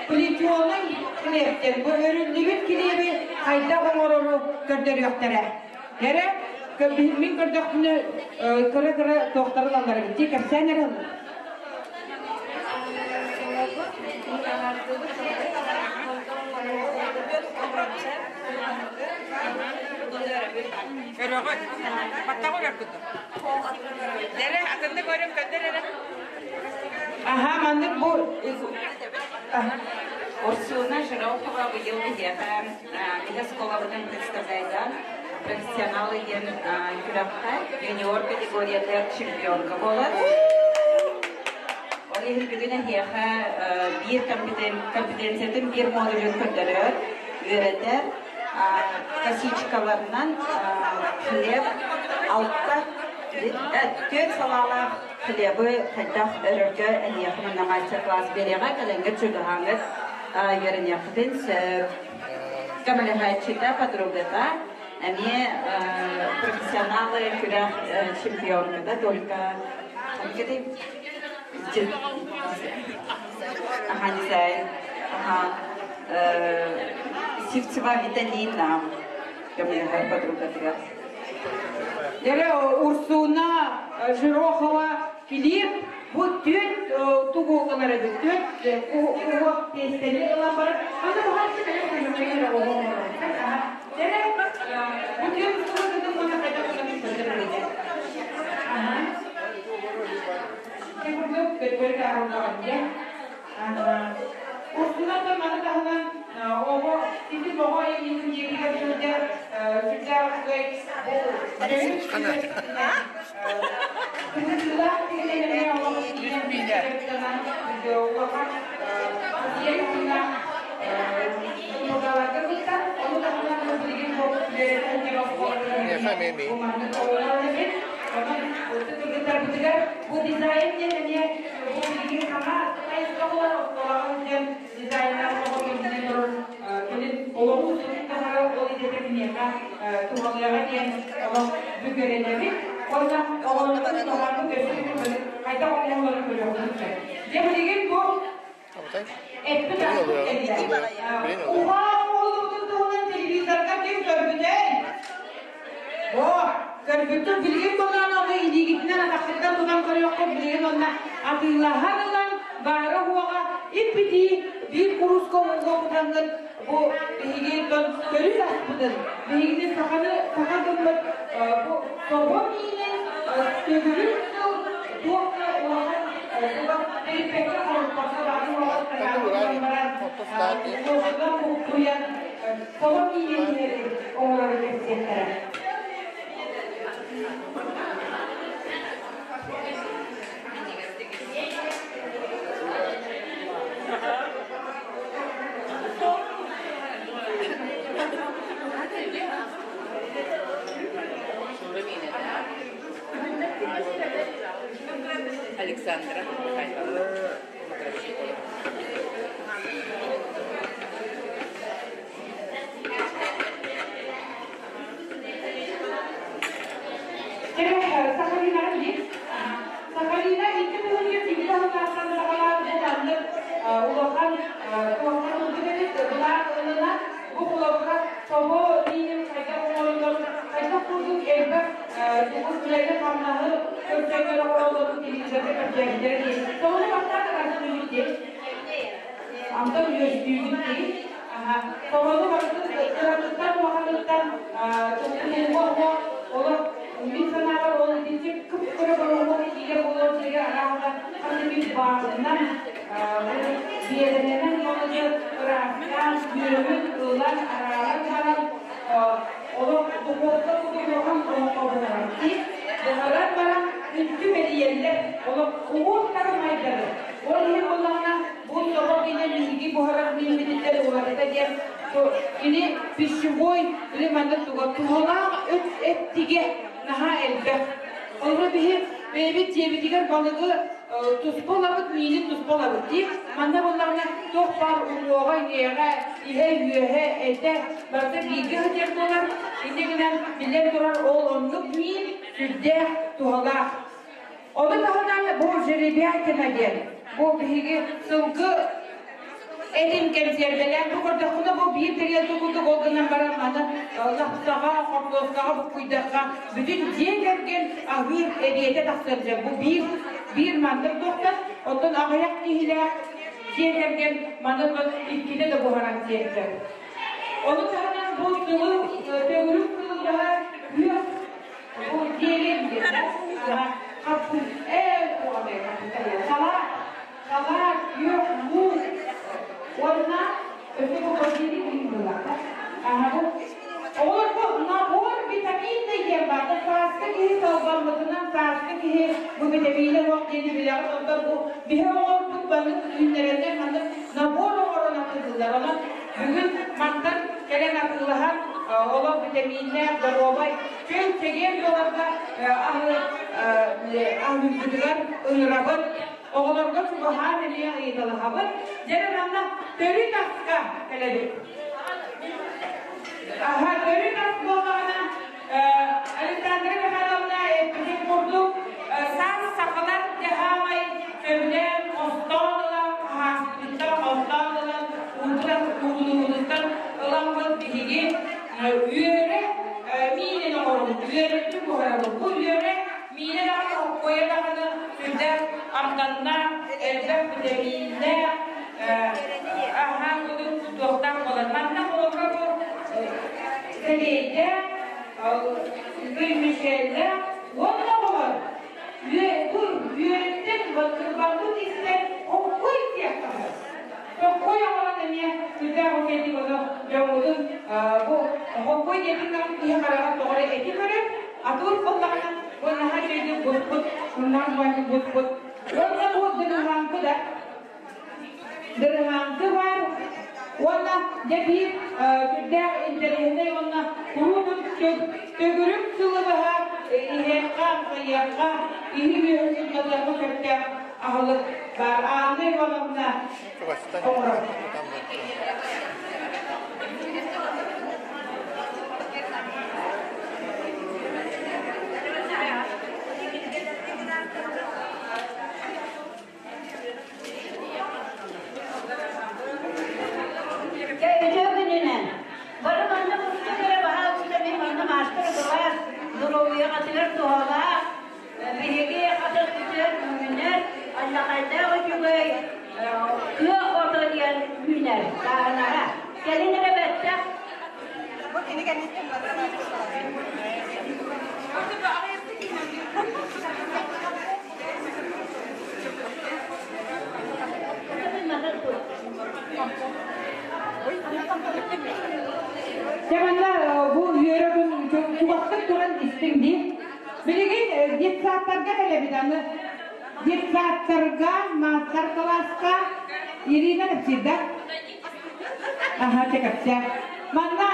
плетеный хлебтэн, бу өрүллүбүт килиэби хайдах оҥорору көрдөрүөхтэрэ. Кэрэ, мин көрдөхпүнэ кыра-кыра туохтары ылаллар эбит дии, кэпсээн эрэ Өрөҕүт. Баттаҕы өрөргүт. Дэрэ, атыннык өрөм көдөр эрэ. Аха, маннык бу Урсуна Жирохова быйыл биһиэхэ биһи оскуолабытын представляйдаан профессионалы диэн күрэххэ юниор категорията чемпионка буолар. Ол иһин бүгүн эһиэхэ биир компетенциятын биир модулун көрдөрөр, үөрэтэр косичкаларынан хлеб алта түөрт салаалаах хлебы хайдах өрөргө эһиэхэ манна мастер-класс биэриэҕэ кэлэҥҥит чугаһааҥҥыт үөрэниэххитин сөп. Көмөлөһөөччүтэ подругата эмиэ профессионалы күрэх чемпионката только Ага, дизайн. Ага. Сивцева Виталина. Көмөлөһөр подругатыгар. Дэрэ Урсуна Жирохова Филипп бу түөрт тугу ылар эбит түөрт уһуох тиэстэни ылан баран аны баһарчы бэйэм көмөкөйөр оҕо Дэрэ бу түөрт тугу гынным уонна хайдах гынным көрдөрөр Аха. Ити курдук көтөр таарыллаҕын дьэ. Урсунаттан маны таһынан оҕо ити оҕо айымньытын дьиэтигэр сылдьар сүрдээх үчүгэй бу кыһытыылаах киһилэрэ олох улахан тыыннаах туругаларга кыттар. Ону таһынан билигин бу үөрэтэн бу маннык оҕолор эбит. Онон кыргыттарбытыгар бу дизайн диэн эмиэ бу билигин саҥа хайысха буолар оскуолаҕа сылдьан дизайннар оҕо кэминэн турар кэлин олоҕу устун таһара ол идэтэ киниэхэ туһалыаҕа диэн олох бүгэрэнэбит. Уонна оҕолорбутун туһааммыт өссө хайдах оҥоһулларын көрүөхпүт сөп. Дьэ билигин бу эппит аспыт кэллэ. Уһаа оҥоһуллубутун туһунан телевизорга ким көрбүтэй? О, көрбүттэр билигин буоллаҕына ону илиигитинэн атаххытынан тутан көрүөххүт билигин онно атыылаһан ылан баара-суоҕа ип-итии биир курууска ууга кутаҥҥыт бу биһиги төрүт аспытын биһигини саханы саха гыммыт бу собо миинин төгүрүк сыл туох да улахан тэриппэккэ хоруппакка баары-суоҕа тайаан баран туосунан буккуйан собо миинин оҥорору кэпсиэхтэрэ. Александра Михайловна Мокрощупова. Сахалинаҕа дии. Сахалина икки тыһыынча сүүс сыллаахтан саҕалаан бу маннык улахан туохтан ылбыт эбит былаан ылына бу холобура собо миинин хайдах оҥороллорун хайдах курдук элбэх тугу үлэни-хамнаһы көрсөннөр оҥороллорун телевизорга көрдөөбүттэрэ дии. Собону бастаан атастыыбыт дии. Антон үөстүүбүт дии. Собону барытын кыратыттан улаханыттан туттунууга олох мин санаабар ол итинчи кып-кыра бороһуок киилэ буолуон сиргэ арааһата хас эмит баарынан биэдэрэнэн уонна ыраастаан үөмүн ылан арааран баран олох духуопка курдук улахан олоххо буһарар буһаран баран үнтү мэлийэллэр олох уҥуохтары майдары ол иһин буоллаҕына Бу тоҕо диэн биһиги буһарар мииммититтэн уратыта диэн кини пищевой или маннык туга туһалаах өт эттигэ наһаа элбэх. Олору биһи бэйэбит дьиэбитигэр балыгы туспа ылабыт, миинин туспа ылабыт дии. Манна буоллаҕына туох баар уҥуоҕа, иҥиэҕэ, иһэ-үөһэ, этэ барыта бииргэ сылдьар буолар. Инньэ гынан биллэн турар ол оннук миин сүрдээх туһалаах. Ону таһынан бу жеребятина диэн бу биһиги сылгы этин кэнсиэрбэлээн бу көрдөххүнэ бу биир тэриэлкэ курдук ол гынан баран маны лапсаҕа, хортуоскаҕа буккуйдахха бүтүн дьиэ кэргэн аһыыр эбиэтэ тахсар дьэ бу биир биир маннык туохтан оттон аҕыйах киһилээх дьиэ кэргэн маны иккитэ да буһаран сиэттэр. Ону таһынан бу сылы төгүрүк сылы күөх Бу диэлин диэн хаппыт ээ салаат, салаат, күөх муус уонна өссө бу базилик буоллахта. Аха бу Оҕолор бу набор витаминный диэн баар. Сааскы киһи салбаммытынан сааскы киһи бу витамины суох диэни билэҕит. Онтон бу биһи оҕолорбут маннык үүннэрэннэр маннык набор оҥорон атыылыыллар. Онон бүгүн мантан кэлэн атыылаһан олох витаминнээх, доруобай Чөл чэгиэн буоларга аһыырбытыгар ыҥырабыт, оҕолорго чугаһаан эмиэ ыйыталаһабыт. Дьэ манна төрүт аска кэлэбит. Аха, төрүт ас буоллаҕына, Александра Михайловна эппитин курдук, саас сахалар дьаһаамай сөбүлээн хостоон ылан, хаһааспытыттан хостоон ылан, уутунугутуттан ыламмыт биһиги үөрэ миинин оҥоробут, үөрэттик буһарабыт. Бу үөрэ миинэ даҕаны, хоккуойа даҕаны сүрдээх амтаннаах, элбэх битэмииннээх, аһаан кудук туохтаах буолар. Манна холобура бу сэлиэйдээх, вермишеллээх уонна оҕолор бу үөрэттэн кырбаммыт истэн хоккуй диэххэ Хоккуй оҥорон эмиэ сүрдээх үчүгэйдик ону дьоҥҥутун бу хоккуй диэтин даҕаны киһи хараҕын тоҕо эрэ эти көрөр, атыыр буоллаҕына бу наһаа үчүгэйдик буспут, муннаах баайдык буспут. Уонна бу дырыһааҥкы да дырыһааҥкы баар уонна дьэ биир сүрдээх интэриэһинэй уонна куруутун төгүрүк сылы быһа иһиэххэ, амсайыахха, иһи үөһүн сымнатыахха сөптөөх аһылык баар. Анна Ивановна оҥорор. Үтүө күнүнэн! Бары манна курдук эрэ баһаалыста мин манна маастар-кылаас доруобуйаҕытыгар туһалаах Биһиги хатырбытыгар үүнэр алдьархайдаах үчүгэй кыах ото диэн үүнэр сааһынаҕа. Кэлин эрэ бэттэх Бу кини кэнниттэн Дьэ манна бу үөрэ күн чугастык туран истиҥ дии. Билигин детсадтарга кэлэбит аны. Детсадтарга, маастар-кылааска Ирина кэпсиир да? Аха, чэ кэпсээ. Манна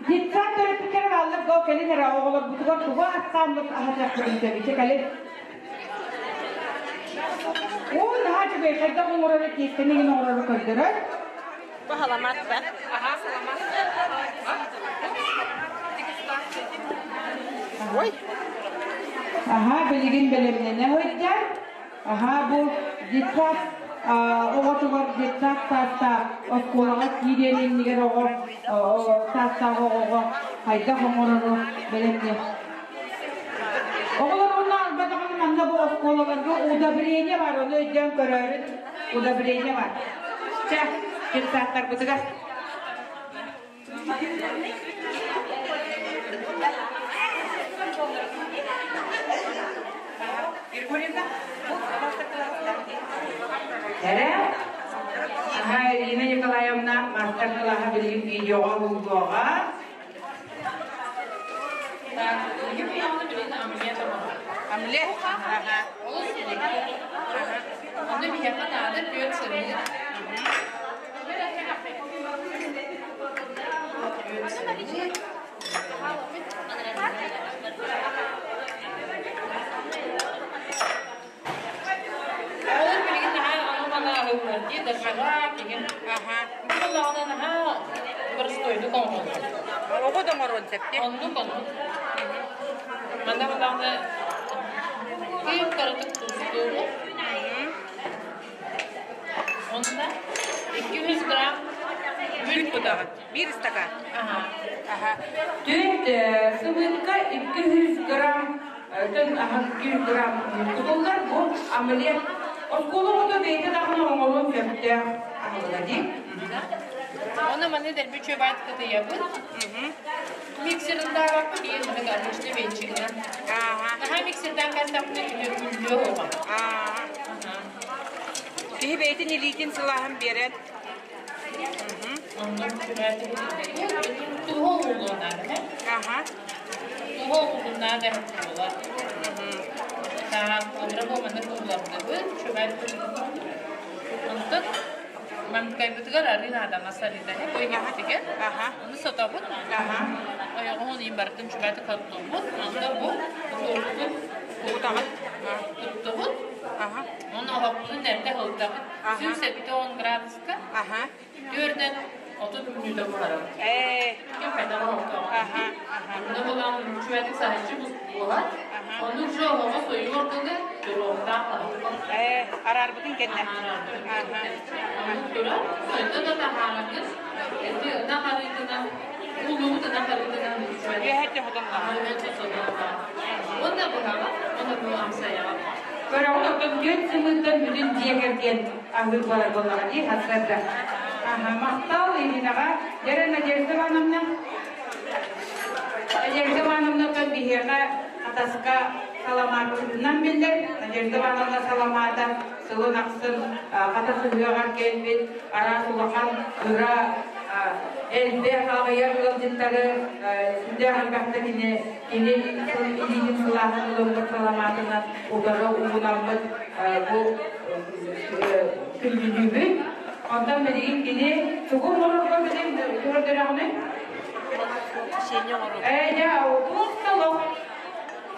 детсад төрөппүттэрэ бааллар го кэлин эрэ оҕолорбутугар тугу астааммыт аһатыахпытын сөбүй чэ кэлин. үчүгэй хайдах оҥорору тиэстэни гин оҥорору көрдөрөр. Бу халамат ба? Аха, саламат. Ой. Аха, билигин бэлэмнэнэ сылдьар. Аха, бу детсад оҕотугар детсад саастаах оскуолаҕа киириэн иннигэр оҕо саастаах оҕоҕо хайдах оҥорору бэлэмниэх. Оҕолор онно албатаҕына манна бу оскуолаларга удобрение бар, ону өйдөөн көрөөрүн удобрение бар. Чэ, детсадтарбытыгар. Григорьевна, Эрэ, аха Ирина Николаевна мастер-кылааһа билигин видеоҕа уһуллуоҕа. Омлет. Ага. Оны биһиэхэ наада түөрт сымыыт. Оҕолор билигин наһаа ону-маны аһыыллар дии, доширак игин. Бу буоллаҕына наһаа боростуойдук оҥоһуллар. Оҕо да оҥоруон сөп дии. Оннук оннук. Манна буоллаҕына кыым кыратык туустуугут. Онно 200 грамм Үүт кутаҕыт. Биир ыстакаан. Аха. Түөрт сымыытка 200 грамм төн 200 грамм кутуллар бу омлет. Оскуола оҕото бэйэтэ даҕаны оҥоруон сөптөөх аһылыга дии. Оны маны дэлби чөбайт кытыйабыт. Миксердаабаппыт иин маны обычный венчигинэн. Наһаа миксердаан кастаппына күллүө оҕо. Киһи бэйэтин илиитин сылааһын биэрэн. Онно туһа угулуонаада. Туһа угулунаада буолар. Так, обра бу маннык угулардыбыт, чөбайт Онтон Манкайбытыгар арыы наадама сарыыта ойгеппитигэр ону сотобут ойоҕоһун иин барытын чубааты хоттубут онно бу туорутун кутаҕыт туттубут ону оһохпутун эрдэ ылтабыт 170 градуска түөртэн 30 мүнүүтэ буһарабыт ким хайдах оһохтоох онно булан чубаатык саһыччы буолар ону уже оһоҕо сойуор дылы туруохтаах Араарбытын кэннэ. Оннук турар. Сойдо да таһаараргын, эти ынах арыытынан, улуубут ынах арыытынан Үөһэттэ хотонноох. Үөһэттэ хотонноох. Уонна быһаҕа, уонна бу амсайаҕа. Көрөҕүн оттон түөрт сымыыттан бүтүн дьиэ кэргэн аһыыр буолар буоллаҕа дии сарсыарда. Аха, махтал Иринаҕа. Дьэ, Надежда Ивановна. Надежда Ивановна биһиэхэ Хатаска саламаатынан биллэр. Надежда Ивановна саламаата сылын ахсын Хатас ыһыаҕар кэлбит араас улахан кыра элбэх аҕыйах ыалдьыттары сүрдээх элбэхтэ кини кини илиитин сылааһын ылыммыт саламаатынан утары уунаммыт бу күндүлүүбүт. Онтон билигин кини тугу оҥорорго билин көрдөрөҕүнүй? Ээ, дьэ, туох да олох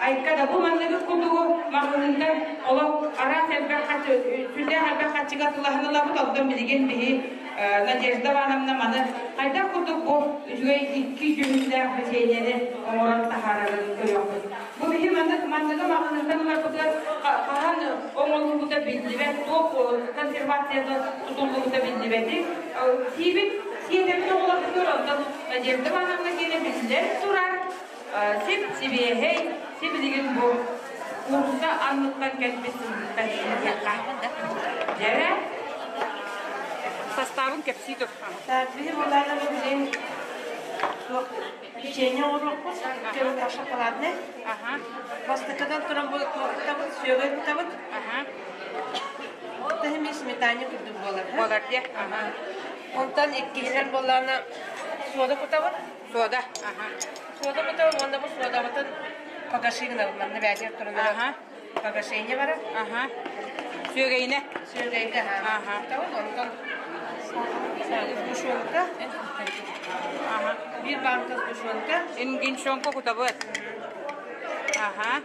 айка да бу манныгы курдугу маҕаһыынтан олох араас элбэх харчы, сүрдээх элбэх харчыга атыылаһан ылабыт, онтон билигин биһи Надежда Ивановна маны хайдах курдук бу үчүгэй икки дьүһүннээх бэчиэнньэни оҥорон таһаарарын көрүөхпүт. Бу биһи маннык манныгы маҕаһыынтан ыларбытыгар хаһан оҥоһуллубута биллибэт, туох консервацията тутуллубута биллибэти. Сиибит сиэтэбит оҕолорбутугар онтон Надежда Ивановна киэнэ биллэн турар сип-сибиэһэй, сибилигин бу куурусса анныттан кэлбит сымыыттан иһиэххэ. Дьэрэ Составын кэпсии тур. Так, биһи булаана билин печенье оҥоруохпут, шоколадный. Бастакыдан туран бу туохтабыт, сүөгэй кутабыт. Тахими сметане курдук буолар. Буолар дии. Онтон иккиһинэн буоллаана суода кутабыт. Суода. Суода кутабыт уонна бу суодабытын погаши гынабыт. Манна бээтигэр туран погашение барар. Сүөгэйинэ. Сүөгэйгэ кутабыт. Онтон сгущенка. Биир банка сгущенка. Ингиншонка кутабыт. Аха.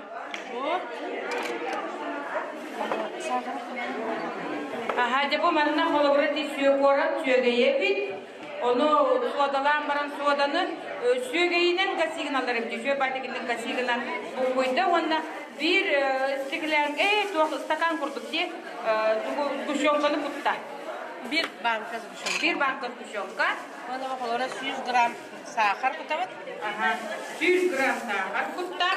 Бу. Аха, дьэ бу манна холобура ти сүөкуорат сүөгэйэбит. Ону суодалаан баран суоданы сүөгэйинэн гасигыналар эбит. Сүө баатыгынан гасигынан буккуйда уонна биир стеклянка, э, туох стакан курдук дии, сгущенканы кутта. Биир банка сгущенка. Биир банка сгущенка. Уонна холобура 100 грамм саахар кутабыт. Аха, 100 грамм саахар кутта.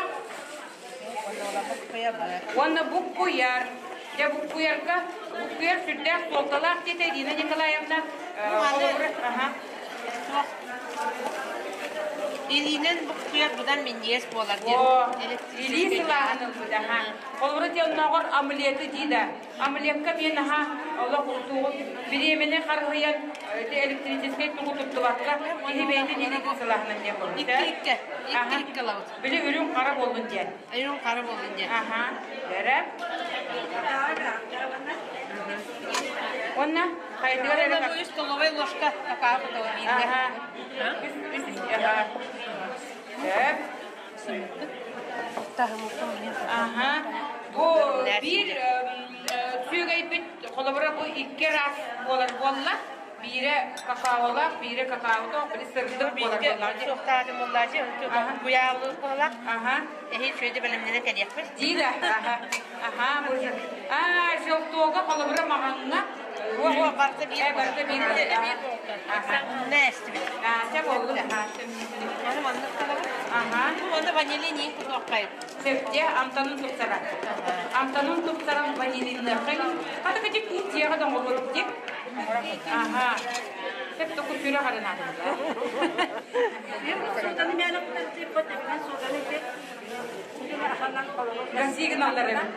Уонна буккуйар. Дьэ буккуйарга буккуйар сүрдээх суолталаах диэтэ Ирина Николаевна. Аха. Илиинэн буккуйар быдан минньигэс буолар диэн. Илии сылааһын ылбыт аха. Холобура дьэ оннооҕор омлеты дии да. Омлекка мен аха олох тугу бириэмэни харыһыйан электрическэй тугу туттубакка киһи бэйэтин илиитин сылааһынан диэн буолбут. Икки-икки. Икки-икки ылабыт. Били үрүҥ хара буоллун диэн. Үрүҥ хара буоллун диэн. Аха. Бэрэ. Уонна хайдыгар эрэ Уонна бу үс столовай ложка какао кутабын бииргэ. Аха. Үс үс үс аха. Сөп. Аха. Бу биир сүөгэйбит холобура бу икки раз буолар буолла. Биирэ какаолаах, биирэ какаотоох, били сырдык буолар буоллаҕа дии. Суохтаатым буоллаачы, буйаалыыр буоллах. Аха. Эһиил сүөдэ бэлэмнэнэ кэлиэхпит. Диир аха. Аха, бу Аа, желтога холобура маҕаҥҥа. О, барыта биир. Барыта биир. Аха. Нээстибит. Аа, чэ буоллун. Аны маннык калабыт. Аха. Бу уонна ванилин иин кутуоххайын. Сөпте амтанын тупсарар. Амтанын тупсаран ванилинныаххайын. Хата кычык киин дьиэҕэ да оҥоруот дии. Аха. Сөп току сүрэ харынаатын. Гасигналар эбит.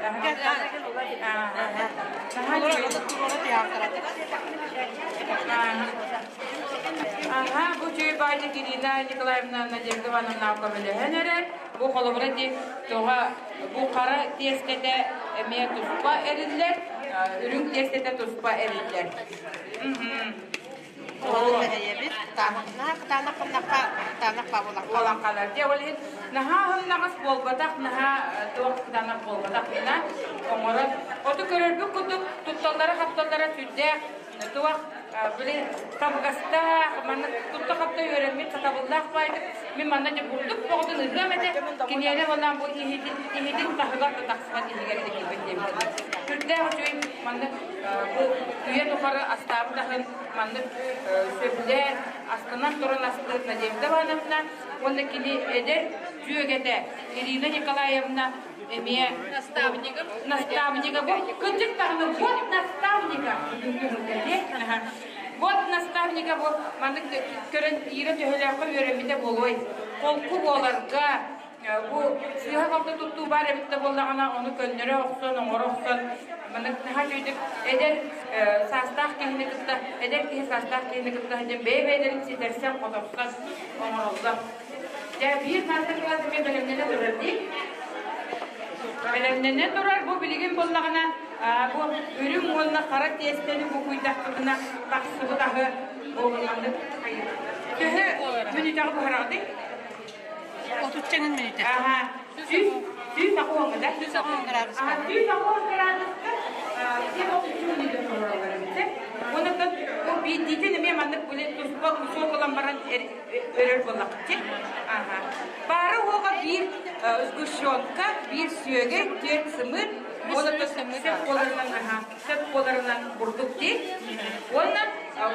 Аха, бу чүй баайда Ирина Николаевна Надежда Ивановна көмөлөһөн эрэр. Бу холобура ди тоҕо бу хара тиэстэтэ эмиэ туспа эриллэр, үрүҥ тиэстэтэ туспа эриллэр. Буолан Дьэ, ол иһин наһаа аһымнаҕас буолбатах, наһаа туох кытаанах буолбатах гына оҥорон. Оту көрөрбүт курдук тутталлара-хапталлара сүрдээх туох били табыгастаах, манна тутта-хапта үөрэммит сатабыллаах баайдык. Мин манна дьэ бурдук боҕотун ыһыам этэ, киниэнэ буоллаан бу иһитин, иһитин таһыгар да тахсыбат иһигэр да киирбэт диэбит. Сүрдээх үчүгэй маннык бу үйэ тухары астаабыт аһын маннык сөбүлээн, астынан туран астыыр Надежда Ивановна уонна кини эдэр дьүөгэтэ Ирина Николаевна эмиэ наставнига наставнига бу кырдьык даҕаны вот наставнига вот наставнига бу маннык көрөн Ира төһөлөөххө үөрэммитэ буолуой холку буоларга бу сыыһа-халты туттуу баар эбит да буоллаҕына, ону көннөрө охсон, оҥоро охсон, маннык наһаа үчүгэйдик эдэр саастаах киһини кытта, эдэр киһи саастаах киһини кытта сылдьан бэйэ-бэйэлэрин ситэрсэн-хоторсон оҥороллор. Дьэ, биир маастар-кылаас эмиэ бэлэмнэнэ турар дии. Бэлэмнэнэ турар, бу билигин буоллаҕына, бу үрүҥ уонна хара тиэстэни букуйдахпытына тахсыбыт аһы бу маннык төһө мүнүүтэҕэ буһараҕытый? Отучча мүнүүтэ. Аха. Сүүс сүүс аҕыс да? Сүүс аҕыс градуска. Аха, сүүс аҕыс градуска сиэх отучча мүнүүтэ туруораллар эбит. Онон бу биирдиитин эмиэ маннык били туспа кусок ылан баран өрөр буоллахчы. Аха. Баара уоҕа биир сгущенка, биир сүөгэй, түөрт сымыыт, уонна сөп буоларынан аха, сөп буоларынан бурдук дии. Уонна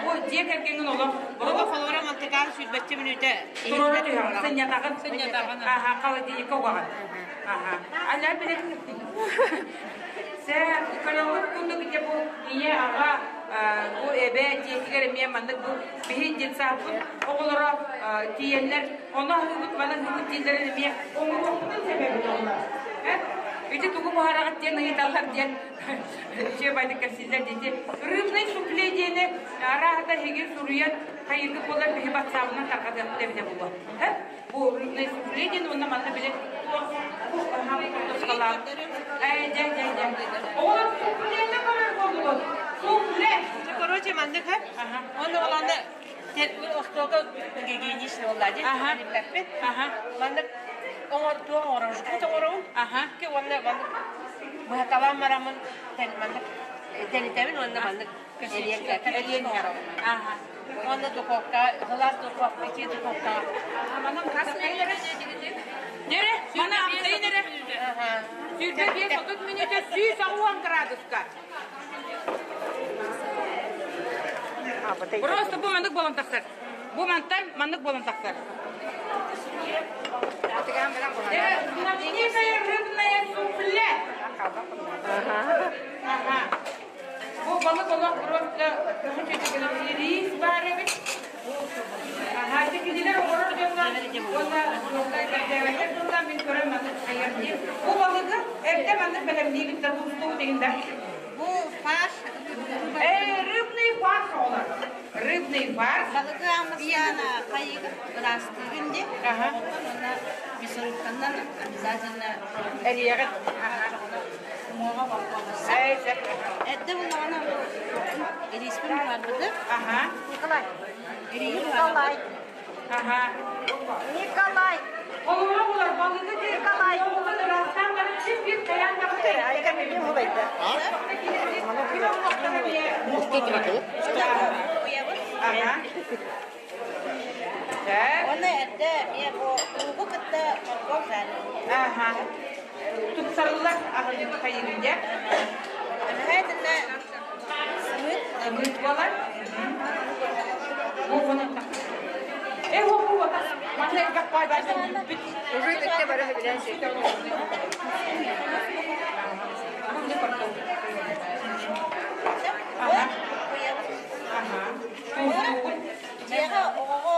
бу дьиэ кэргэҥҥин олох Олох холобура мантыкаан сүүрбэччэ мүнүүтэ туруора түһэҕин, сынньатаҕын, сынньатаҕын, аха, холодильникка угаҕын. Аха. Аля билэтин Сэ, көрөҕүт курдук ити бу ийэ аҕа бу эбэ дьиэтигэр эмиэ маннык бу биһи детсадпыт оҕолоро тиийэннэр ону аһыыбыт маны аһыыбыт дииллэрин эмиэ оҥоруохпутун сөп эбит оҕолор. Ити тугу буһараҕыт диэн ыйыталлар диэн Үчүгэй байдык кэпсииллэр диэти. Рыбный суфле диэни арааһата эһиги суруйан хайыыргыт буолар биһи батсаабынан тарҕатыахпыт эбитэ буолуо. Бу рыбный суфле диэн уонна манна били Ээ, дьэ, дьэ, дьэ. Оҕолор суфлены көрөр буоллугут. Суфле. Короче, маннык ха. Онно оланда остуолга гигиеничный буолла дии. Ага. Ага. Маннык оҥордуо оҥоробут оҥоробун. Ага. Уонна маннык быһаталаан бараммын маннык. Тэнитэбин уонна маннык эриэн Аха. Уонна духовка, сылаас духовка, итии духовка. Манан хас Нере, мана амтайын эрэ. 25-30 мүнүүтэ 180 градуска. Просто бу маннык буолан тахсар. Бу мантан маннык буолан тахсар. Знаменитая рыбная суфле. Ага. Бу балык олох просто рис баар эбит. Ага, ити кинилэр оҥорор дьоннор уонна кэрдээбэттэр тылла мин көрөн маннык айар диир. Бу балыгы эрдэ маннык бэлэмниибит да тустуу деген да. Бу фарш. Рыбный фарш оҕолор. Рыбный фарш. Балыгы амысыана хайыгын ыраастыыгын ди. Ага. Онно мясорубканан обязательно эрийэҕит. Ага. Уҥуоҕа боппуобасса. Эрдэ буллаҕына ириспин буһарбытым. Ага. Николай. Ириһи буһарабыт. Ага. Николай. Холура булар балыгы Николай. Ыраастаан баран син бир кайан даҕаны. Ага. Оны эрдэ эмиэ бу уугу кытта моркуоп жареный. Ага. Тупсарыллар аһылык хайыгыйа. Обязательно сымыт. Сымыт буолар. Бу онон Э, бу бу манна элбэх бай бай бүт. Уже бүттэ бары билэн Ага. Ага. Дьиэҕэ оҕоҕо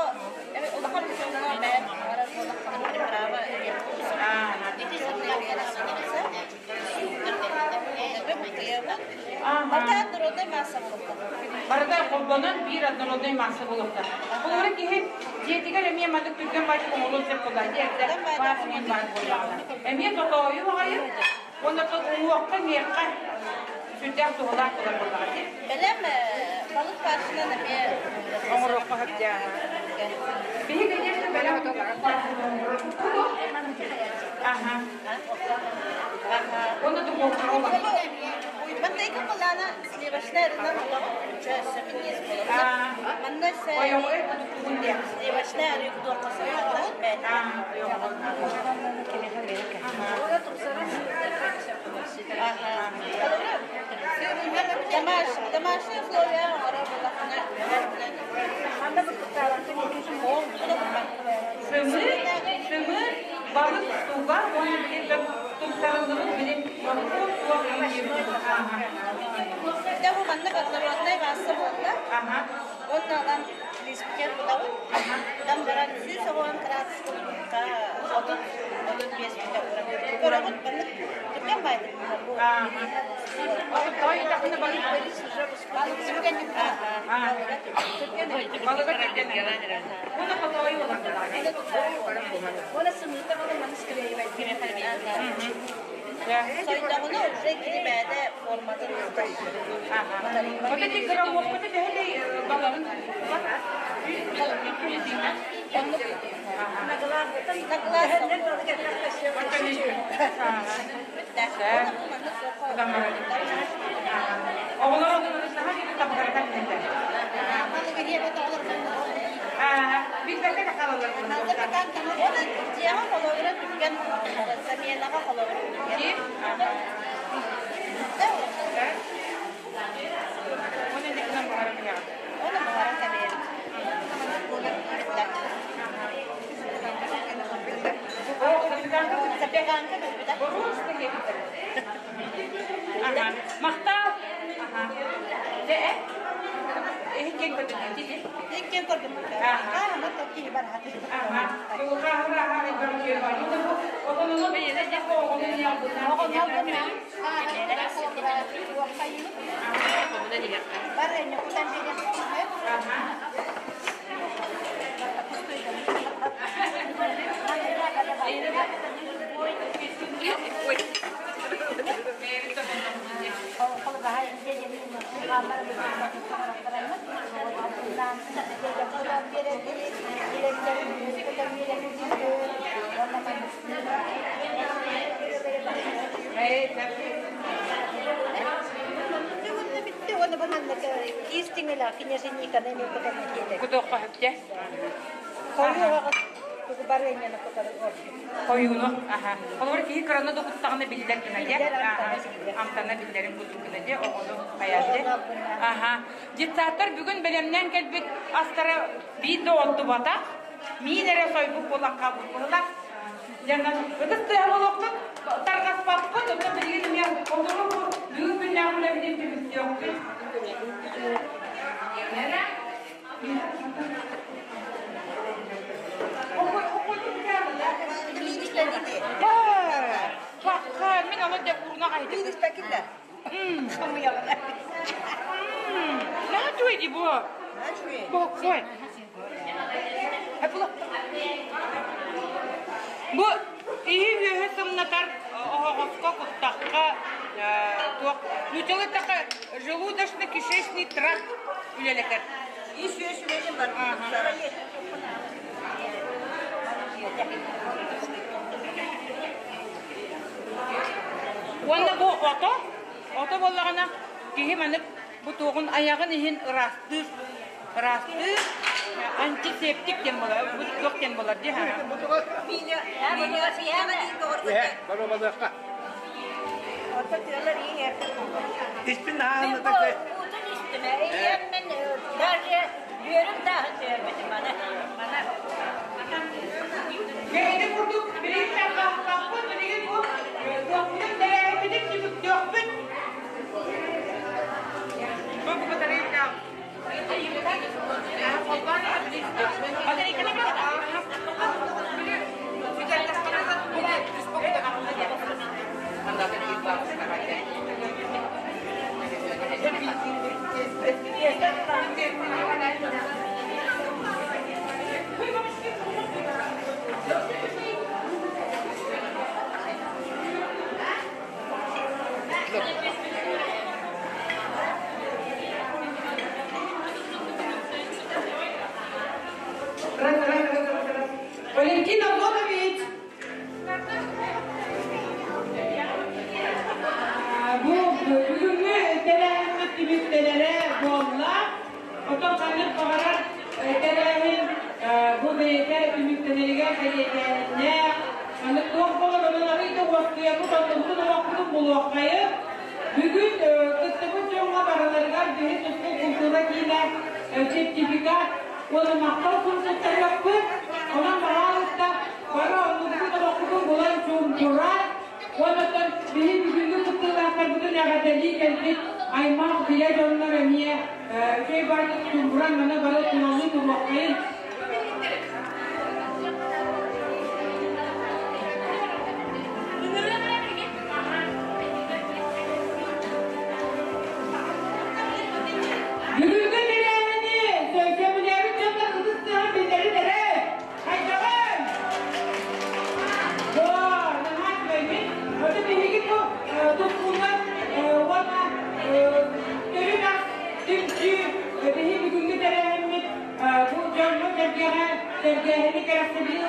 улахан дьоҥҥо бэйэм барар буоллаххына приправа ити Барыта однородная масса буолуохтаах. Барыта холбонон биир однородная масса буолуохтаах. Холобура киһи дьиэтигэр эмиэ маннык түргэн баайдык оҥоруон сөп буолла. Дьиэтэ баар баар буоллаҕына. Эмиэ тотоойу баҕайы уонна уҥуохха миэххэ сүрдээх туһалаах буолар буоллаҕа дии. Бэлэм балык фаршынан эмиэ оҥоруохха сөптөөх. Биһи, конечно, бэлэм Ага. Онно духовкаҕа олох. Мантайка кылаана сливочная рынок олоҕу өссө минньиэс буолар. Манна сливочная арыы кутуохха сөп. Домашние условия оҥорор буоллаххына Сымыыт, сымыыт, балык туга уонна били тупсарыллыбыт били моркуоп туох Дьэ бу маннык однородная масса буолла. Уонна ылан лиспитигэр кутабыт. Кутан баран 110 градуска 30-35 мүнүүтэ уурабыт. Көрөҕүт маннык түргэн баайдык бу. Той тахына балык Балык түргэнник Балыга түргэн. Уонна хотойу олар. Уонна сымыыта буолан маны склеивать. Сойдоҕуна уже кини бэйэтэ форматын Вот эти граммовката төһөлөй баларын На глаз. Оҕолор наһаа диэн табыгартан билэллэр. Билбэккэ да хаалаллар. Дьиэҕэ холобура түргэн, заменаҕа холобура түргэн. Оны инникинэн буһаран иһэҕин. Оны буһаран кэбиһэбит. О, запеканка Запеканка бүппүтэ. Боруоста диэбиттэр. Ага. Махтал. Ага. Дьэ, эһин киэн көрдүн дии. Иккиэн көрдүм. Ама киһи бар хаты. Ага. Туга хара хара көрдү бар. Отонуну бэйэтэ дьэ оҕону Оҕону Бар ньукутан биэриэх. Ага. Оны бу маннык киис тиҥилэх княжениканы эмиэ кутан этиэтэ. Кутуохха сөп Хойуу тугу барыанньаны кутары ордук. Хойууну, аха. Холобур киһи кыраны да куттаҕына биллэр гына дьэ. Амтана биллэрин курдук гына дьэ оҕону хайаан дьэ. Аха. Детсадтар бүгүн бэлэмнээн кэлбит астара биир да онтубатах, миин эрэ сойбут буолан хаалбыт быһылаах. Дьаннан ытыс тыаһа буолуохпут, тарҕаспаппыт, оттон билигин эмиэ олору бу бүгүн күннээҕи үлэбитин түмүктүөхпүт. Мин ону де урна кайдым. Наһаа бу. Боккой. Бу иһи үөһү сымнатар оһоҕоско куттахха туох нууччалыы такка желудочно-кишечный тракт үлэлэтэр. Ис үөс үлэтин бар. Уонна бу ото, ото буоллаҕына киһи маннык бу туоҕун айаҕын иһин ыраастыыр, ыраастыыр антисептик диэн буолар, бу туох диэн буолар дии Испин наһааннатакка. Уутун истимэ. Ийэммин даже бүөрүм тааһын сөйөрбүтүм мана. Мана. Бэйэтэ курдук билигин тарҕаспаппыт, билигин бу туохпутун тэрээһиммитин түмүктүөхпүт. Бу батарейка. Раз, раз, раз, раз, раз. Валентина Лотович! Бу бүгүҥҥү тэрээһиммит түмүктэнэрэ буолла. Оттон ханнык баҕарар тэрээһин бу бэйэтэ түмүктэнэригэр бэлиэтээһиннээх. Маннык туох буолар, онон арыый да уоскуйабыт, оннубутун олохпутун булуоххайык. Бүгүн кыттыбыт дьоҥҥо барыларыгар биһи тускул култуура киинэ сертификат уонна махтал сурук туттарыахпыт. Онон баһаалыста бары оннубутун олохпутун булан чуумпуран, уонна биһи бүгүҥҥү кыттыылаахтарбытын эҕэрдэлии кэлбит аймах билэ дьоннор эмиэ үчүгэй бардык чуумпуран маны бары тулалыы туруоххайын. Бүгүҥҥү тэрээһини сөбүлээбит дьоннор ытыс тыаһын биллэрин эрэ. Хайдаҕын? Доо, наһаа үчүгэйбит. Ону биһиги бу тускуллар уонна төрүт ас түмсүү биһи бүгүҥҥү тэрээһиммит бу дьоҥҥо-сэргэҕэ сэргээһини кэрэхсэбили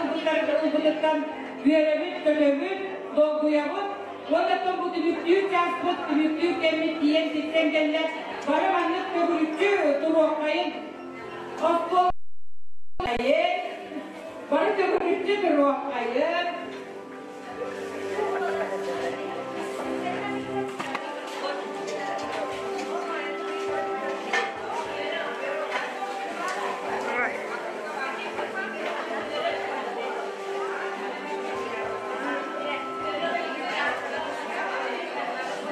ылбытыттан үөрэбит, көтөбүт, долгуйабыт. Уонна бу түмүктүүр чааспыт, түмүктүүр кэммит тиийэн ситтэн кэллэ. Бары маннык төгүрүччү туруоххайын. Оскуола бары төгүрүччү туруоххайын.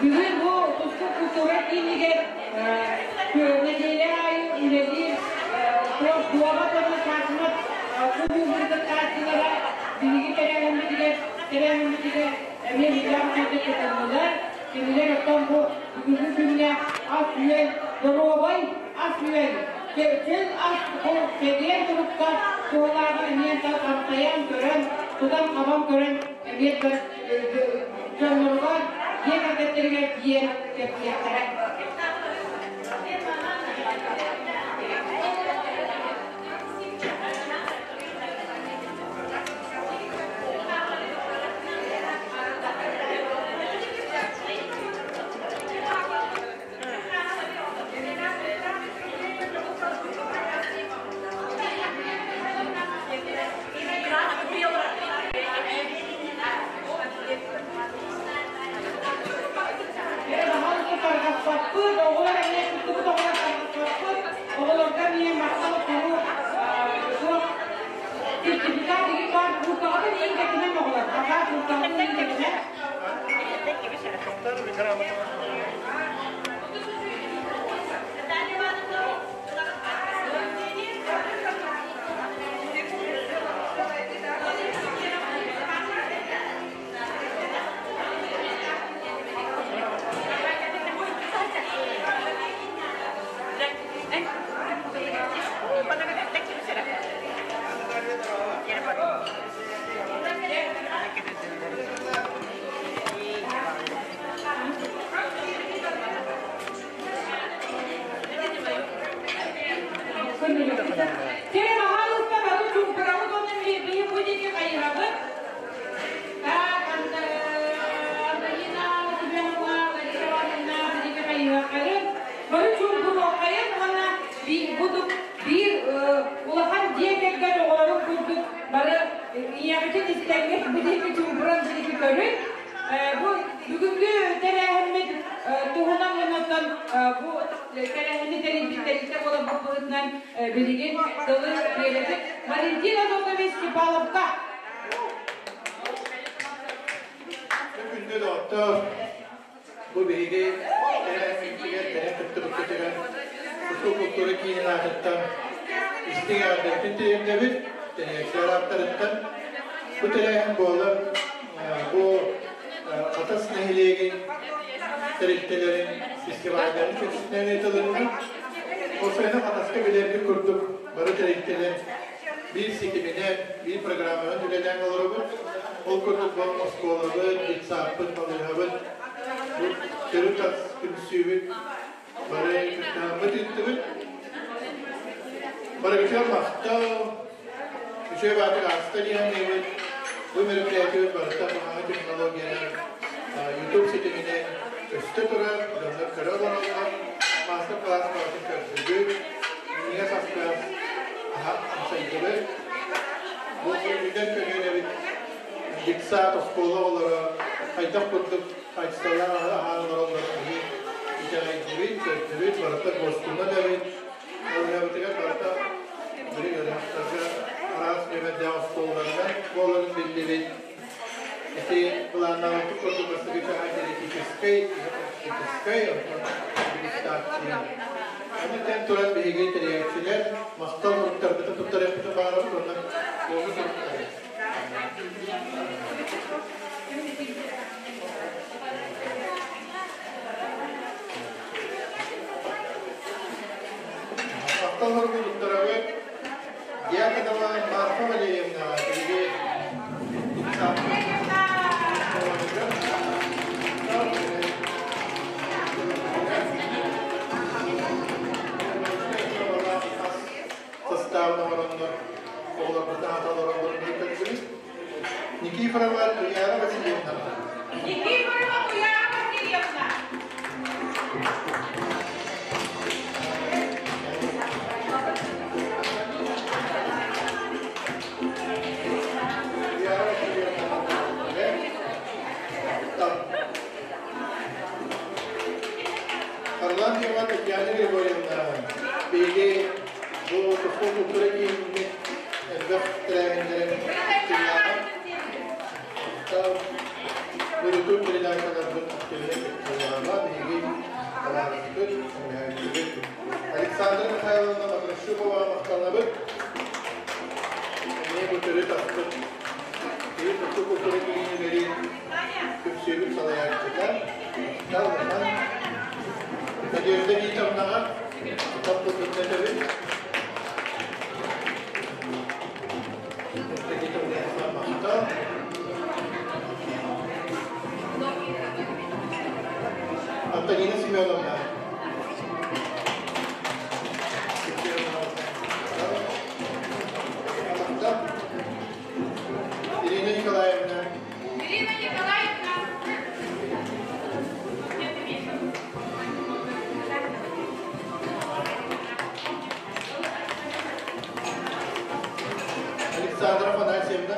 Бүгүн бу туску култуура киинигэр нэдиэлэ аайы үлэлиир туох дуоба уонна шахмат кулуубун кыттааччылара биһиги тэрээһиммитигэр тэрээһиммитигэр эмиэ миллион киһи кытыннылар. Кинилэр оттон бу бүгүҥҥү күҥҥэ ас-үөл, доруобай ас-үөл, чөл ас бу чэгиэн турукка туһалааҕын эмиэ амсайан көрөн, тутан-хабан көрөн эмиэ дьонноругар, дьиэ кэргэттэригэр тиийэн кэпсиэхтэрэ. Арахпаппыт, оҕолор эмиэ кыттыбыт оҕолор тарҕаспаппыт. Оҕолорго эмиэ махтал сурук, суох сертификат игин баар кууркаҕытын иин кэтимэн оҕолор. Пока кууркаҕытын иин кэтимэн. Чэ, пожалуйста, бары чуҥкурабыт уонна биһи бу диэки хайыһабыт. Так, Антонина Семеновна, Лариса Ивановна бу диэки хайыһыаххайын. Бары чуҥкуруоххайын уонна будук биир улахан дьиэ кэргэн оҕолорун курдук бары ийэҕитин истэҥҥит бу диэки чуҥкуран бу диэки көрүн. Бу бүгүҥҥү тэрээһиммит туһунан уонна бу тэрээһини тэрийбит тэрилтэ буолан быһыытынан билигин тылы биэрэбит Валентин Анатольевич Степановка. Күндү доҕоттор, бу биһиги тэрээһиммитигэр кэлэн кыттыбыккытыгар Тутуу култуура киинин аатыттан истиҥ эҕэрдэбитин тириэрдэбит, тэрийээччилэр ааттарыттан. Бу тэрээһин буолар бу Хатас нэһилиэгин тэрилтэлэрин фестивальдарын чэрчитинэн ыытылынна. Ол Хатаска билэрбит курдук бары тэрилтэлэр биир ситиминэн, биир программанан үлэлээн олоробут. Ол курдук бу оскуолабыт, детсадпыт, балыыһабыт, бу төрүт ас түмсүүбүт бары кыттыһаммыт ыыттыбыт. Барыгытыгар махтал, үчүгэй баатык ааста диэн Бу мероприятиебыт барыта саҥа технологиянан YouTube ситиминэн көстө турар, дьоннор көрө олороллор. Мастер-класс барытын көрдүгүт, минньигэс астаах аһа амсайдыбыт. Бу үүнэр көлүөнэбит детсад, оскуола оҕолоро хайдах курдук хаачыстыбалаах аһы аһаан олороллорун биһи итэҕэйдибит, көрдүбүт, барыта гостуна да эбит. Балыыһабытыгар барыта били ыарыһахтарга араас нүөмэрдээх остуолларынан буоларын биллибит. Ити былааннаабыппыт курдук бастакы чааһа теоретическэй, практическай, онтон дегустация. Ону тэн туран биһиги тэрийээччилэр махтал суруктарбытын туттарыахпытын баҕарабыт уонна туоһу суруктары. Махтал суругу туттарабыт Дьяконова Марфа Валерьевнаҕа биһиги састаабын оҥороннор оҕолорбутун аһата олороллорун көрдүбүт. Никифорова Туяра Васильевна. Никифорова Туяра Васильевна. Харлампьева Татьяна Григорьевна биһиги бу тустуу култуура кииниммит элбэх тэрээһиннэрин кыттыылааҕа. Ырытыы передачаларбыт активнай кыттыылааҕа биһиги табаарыспыт, көмөлөһөөччүбүт Александра Михайловна Матрощупова махтанабыт. Эмиэ бу төрүт аспыт киһи тустуу култуура киинин түмсүүбүт салайааччыта Махтал Надежда Титовнаҕа таппытын этэбит. Надежда Титовна махтал. Антонина Семеновна. Ирина Николаевна. Ирина Николаевна. Александра Афанасьевна.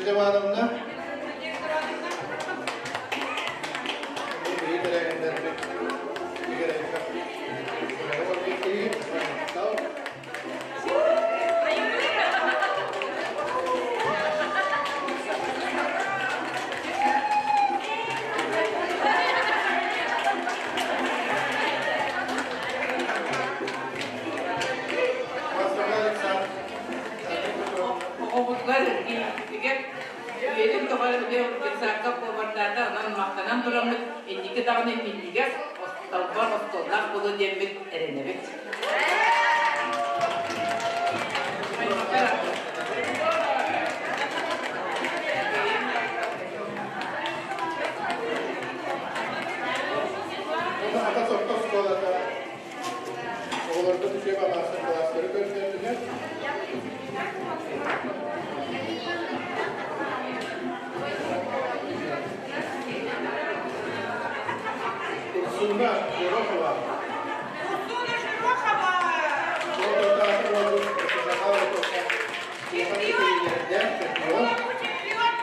Надежда Ивановна. Оҕобутугар кийииппитигэр үйэтин тухары били детсадка повардаата, онон махтанан тураммыт инники даҕаны минньигэс остолбор остуоллаах буолуо диэммит эрэнэбит. Хатас орто оскуолата оҕолорго үчүгэй маастар-кылаастары көрдөрдүлэр. Урсуна Жирохова. Урсуна Жирохова! Чемпион! Чемпион!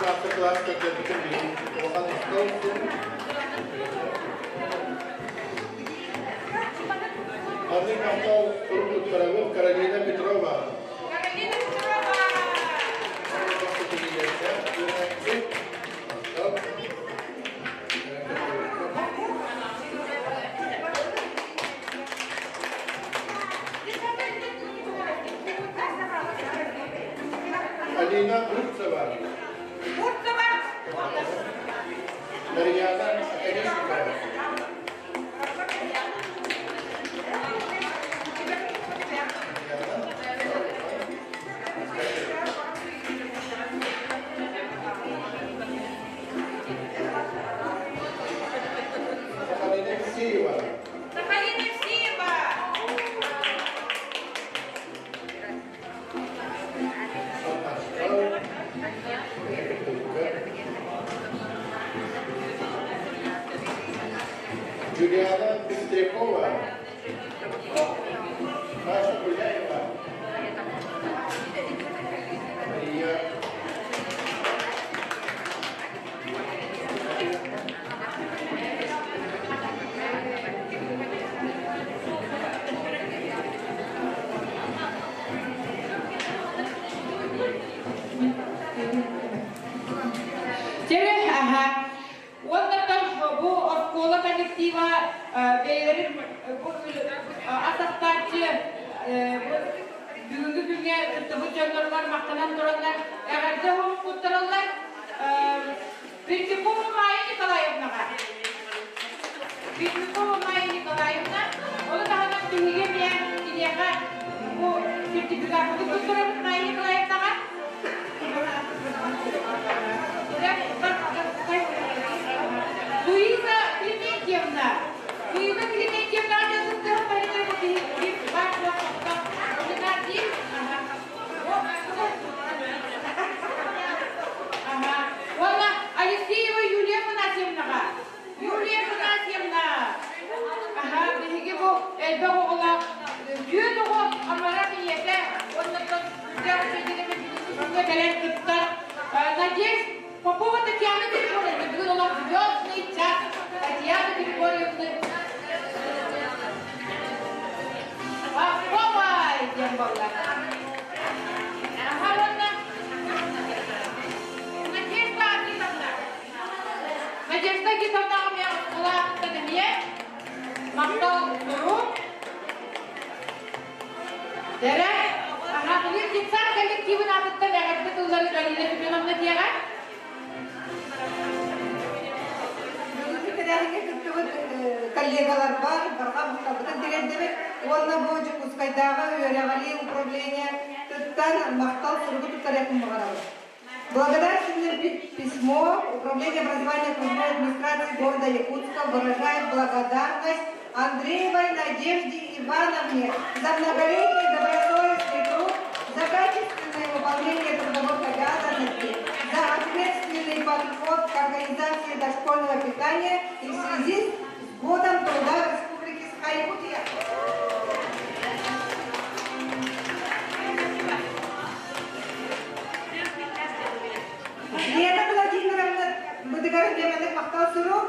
Мастер-класс көрдөрбүтүн билин улахан махтал Маннык махтал сурук туттарабыт Каролина Петрова. Каролина Петрова! Алина Бурцева. Бурцева! Марьяна Оконешникова. Сахалина Евсеева. Сахалина Евсеева! Юлиана Пестрякова. Маша Гуляева. Мария. Дьэ, аха. Уоннаттан бу оскуола коллектива бэйэлэрин бу ас астааччы бүгүҥҥү күҥҥэ кыттыбыт дьонноругар махтанан тураннар эҕэрдэ куттараллар. Пермякова Майя Николаевнаҕа. Пермякова Майя Николаевна, ону таһынан биһиги эмиэ киниэхэ бу сертификаты туттарабыт Майя Николаевнаҕа. Луиза Клементьевна. Луиза Клементьевна Уонна Алексеева Юлия Афанасьевнаҕа. Юлия Афанасьевна. Аха, биһиги бу элбэх оҕолоох түөрт оҕо амарах ийэтэ уонна кэлэн кыттар. Надежда Попова Татьяна Григорьевна бүгүн олох звездный час Татьяна Григорьевны Попова диэн буолла. Аха уонна Надежда Агитовна. Надежда Агитовна оскуолааттан эмиэ махтал турук. Дэрэ, аха, билир детсад коллективын аатыттан эҕэрдэ тыллары Галина Семеновна диэҕэ. Бүгүҥҥү тэрээһиҥҥэ кыттыбыт коллегаларбар барҕа махталбытын тириэрдэбит уонна бу Дьокуускайдааҕы үөрэҕирии управление кыттан махтал суругу туттарыахпын баҕарабын. Благодарственное письмо Управление образования окружной администрации города Якутска выражает благодарность Андреевой Надежде Ивановне за многолетний добросовестный труд, за качественное выполнение трудовых обязанностей, за ответственный подход к организации дошкольного питания и в связи с Годом труда в Республике Саха-Якутия. сурук.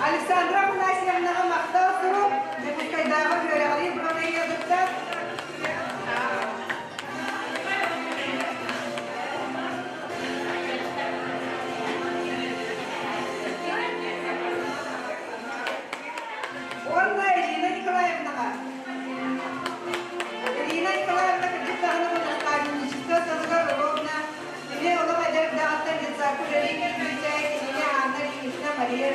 Александра Афанасьевнаҕа махтал сурук, Дьокуускайдааҕы үөрэҕирии управлениетыттан. Уонна Ирина Николаевнаҕа. Ирина Николаевна кырдьык даҕаны бу наставничество сылыгар ровно Кини олох эдэр эрдэҕиттэн детсадка үлэлии киирбитэ, кинини Анна Ильинична, Мария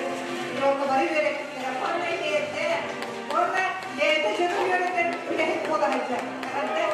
Петровна үөрэппиттэрэ. Уонна эрдэ, уонна бэйэтэ дьону үөрэтэр үлэһит буола сылдьар. Эҕэрдэ!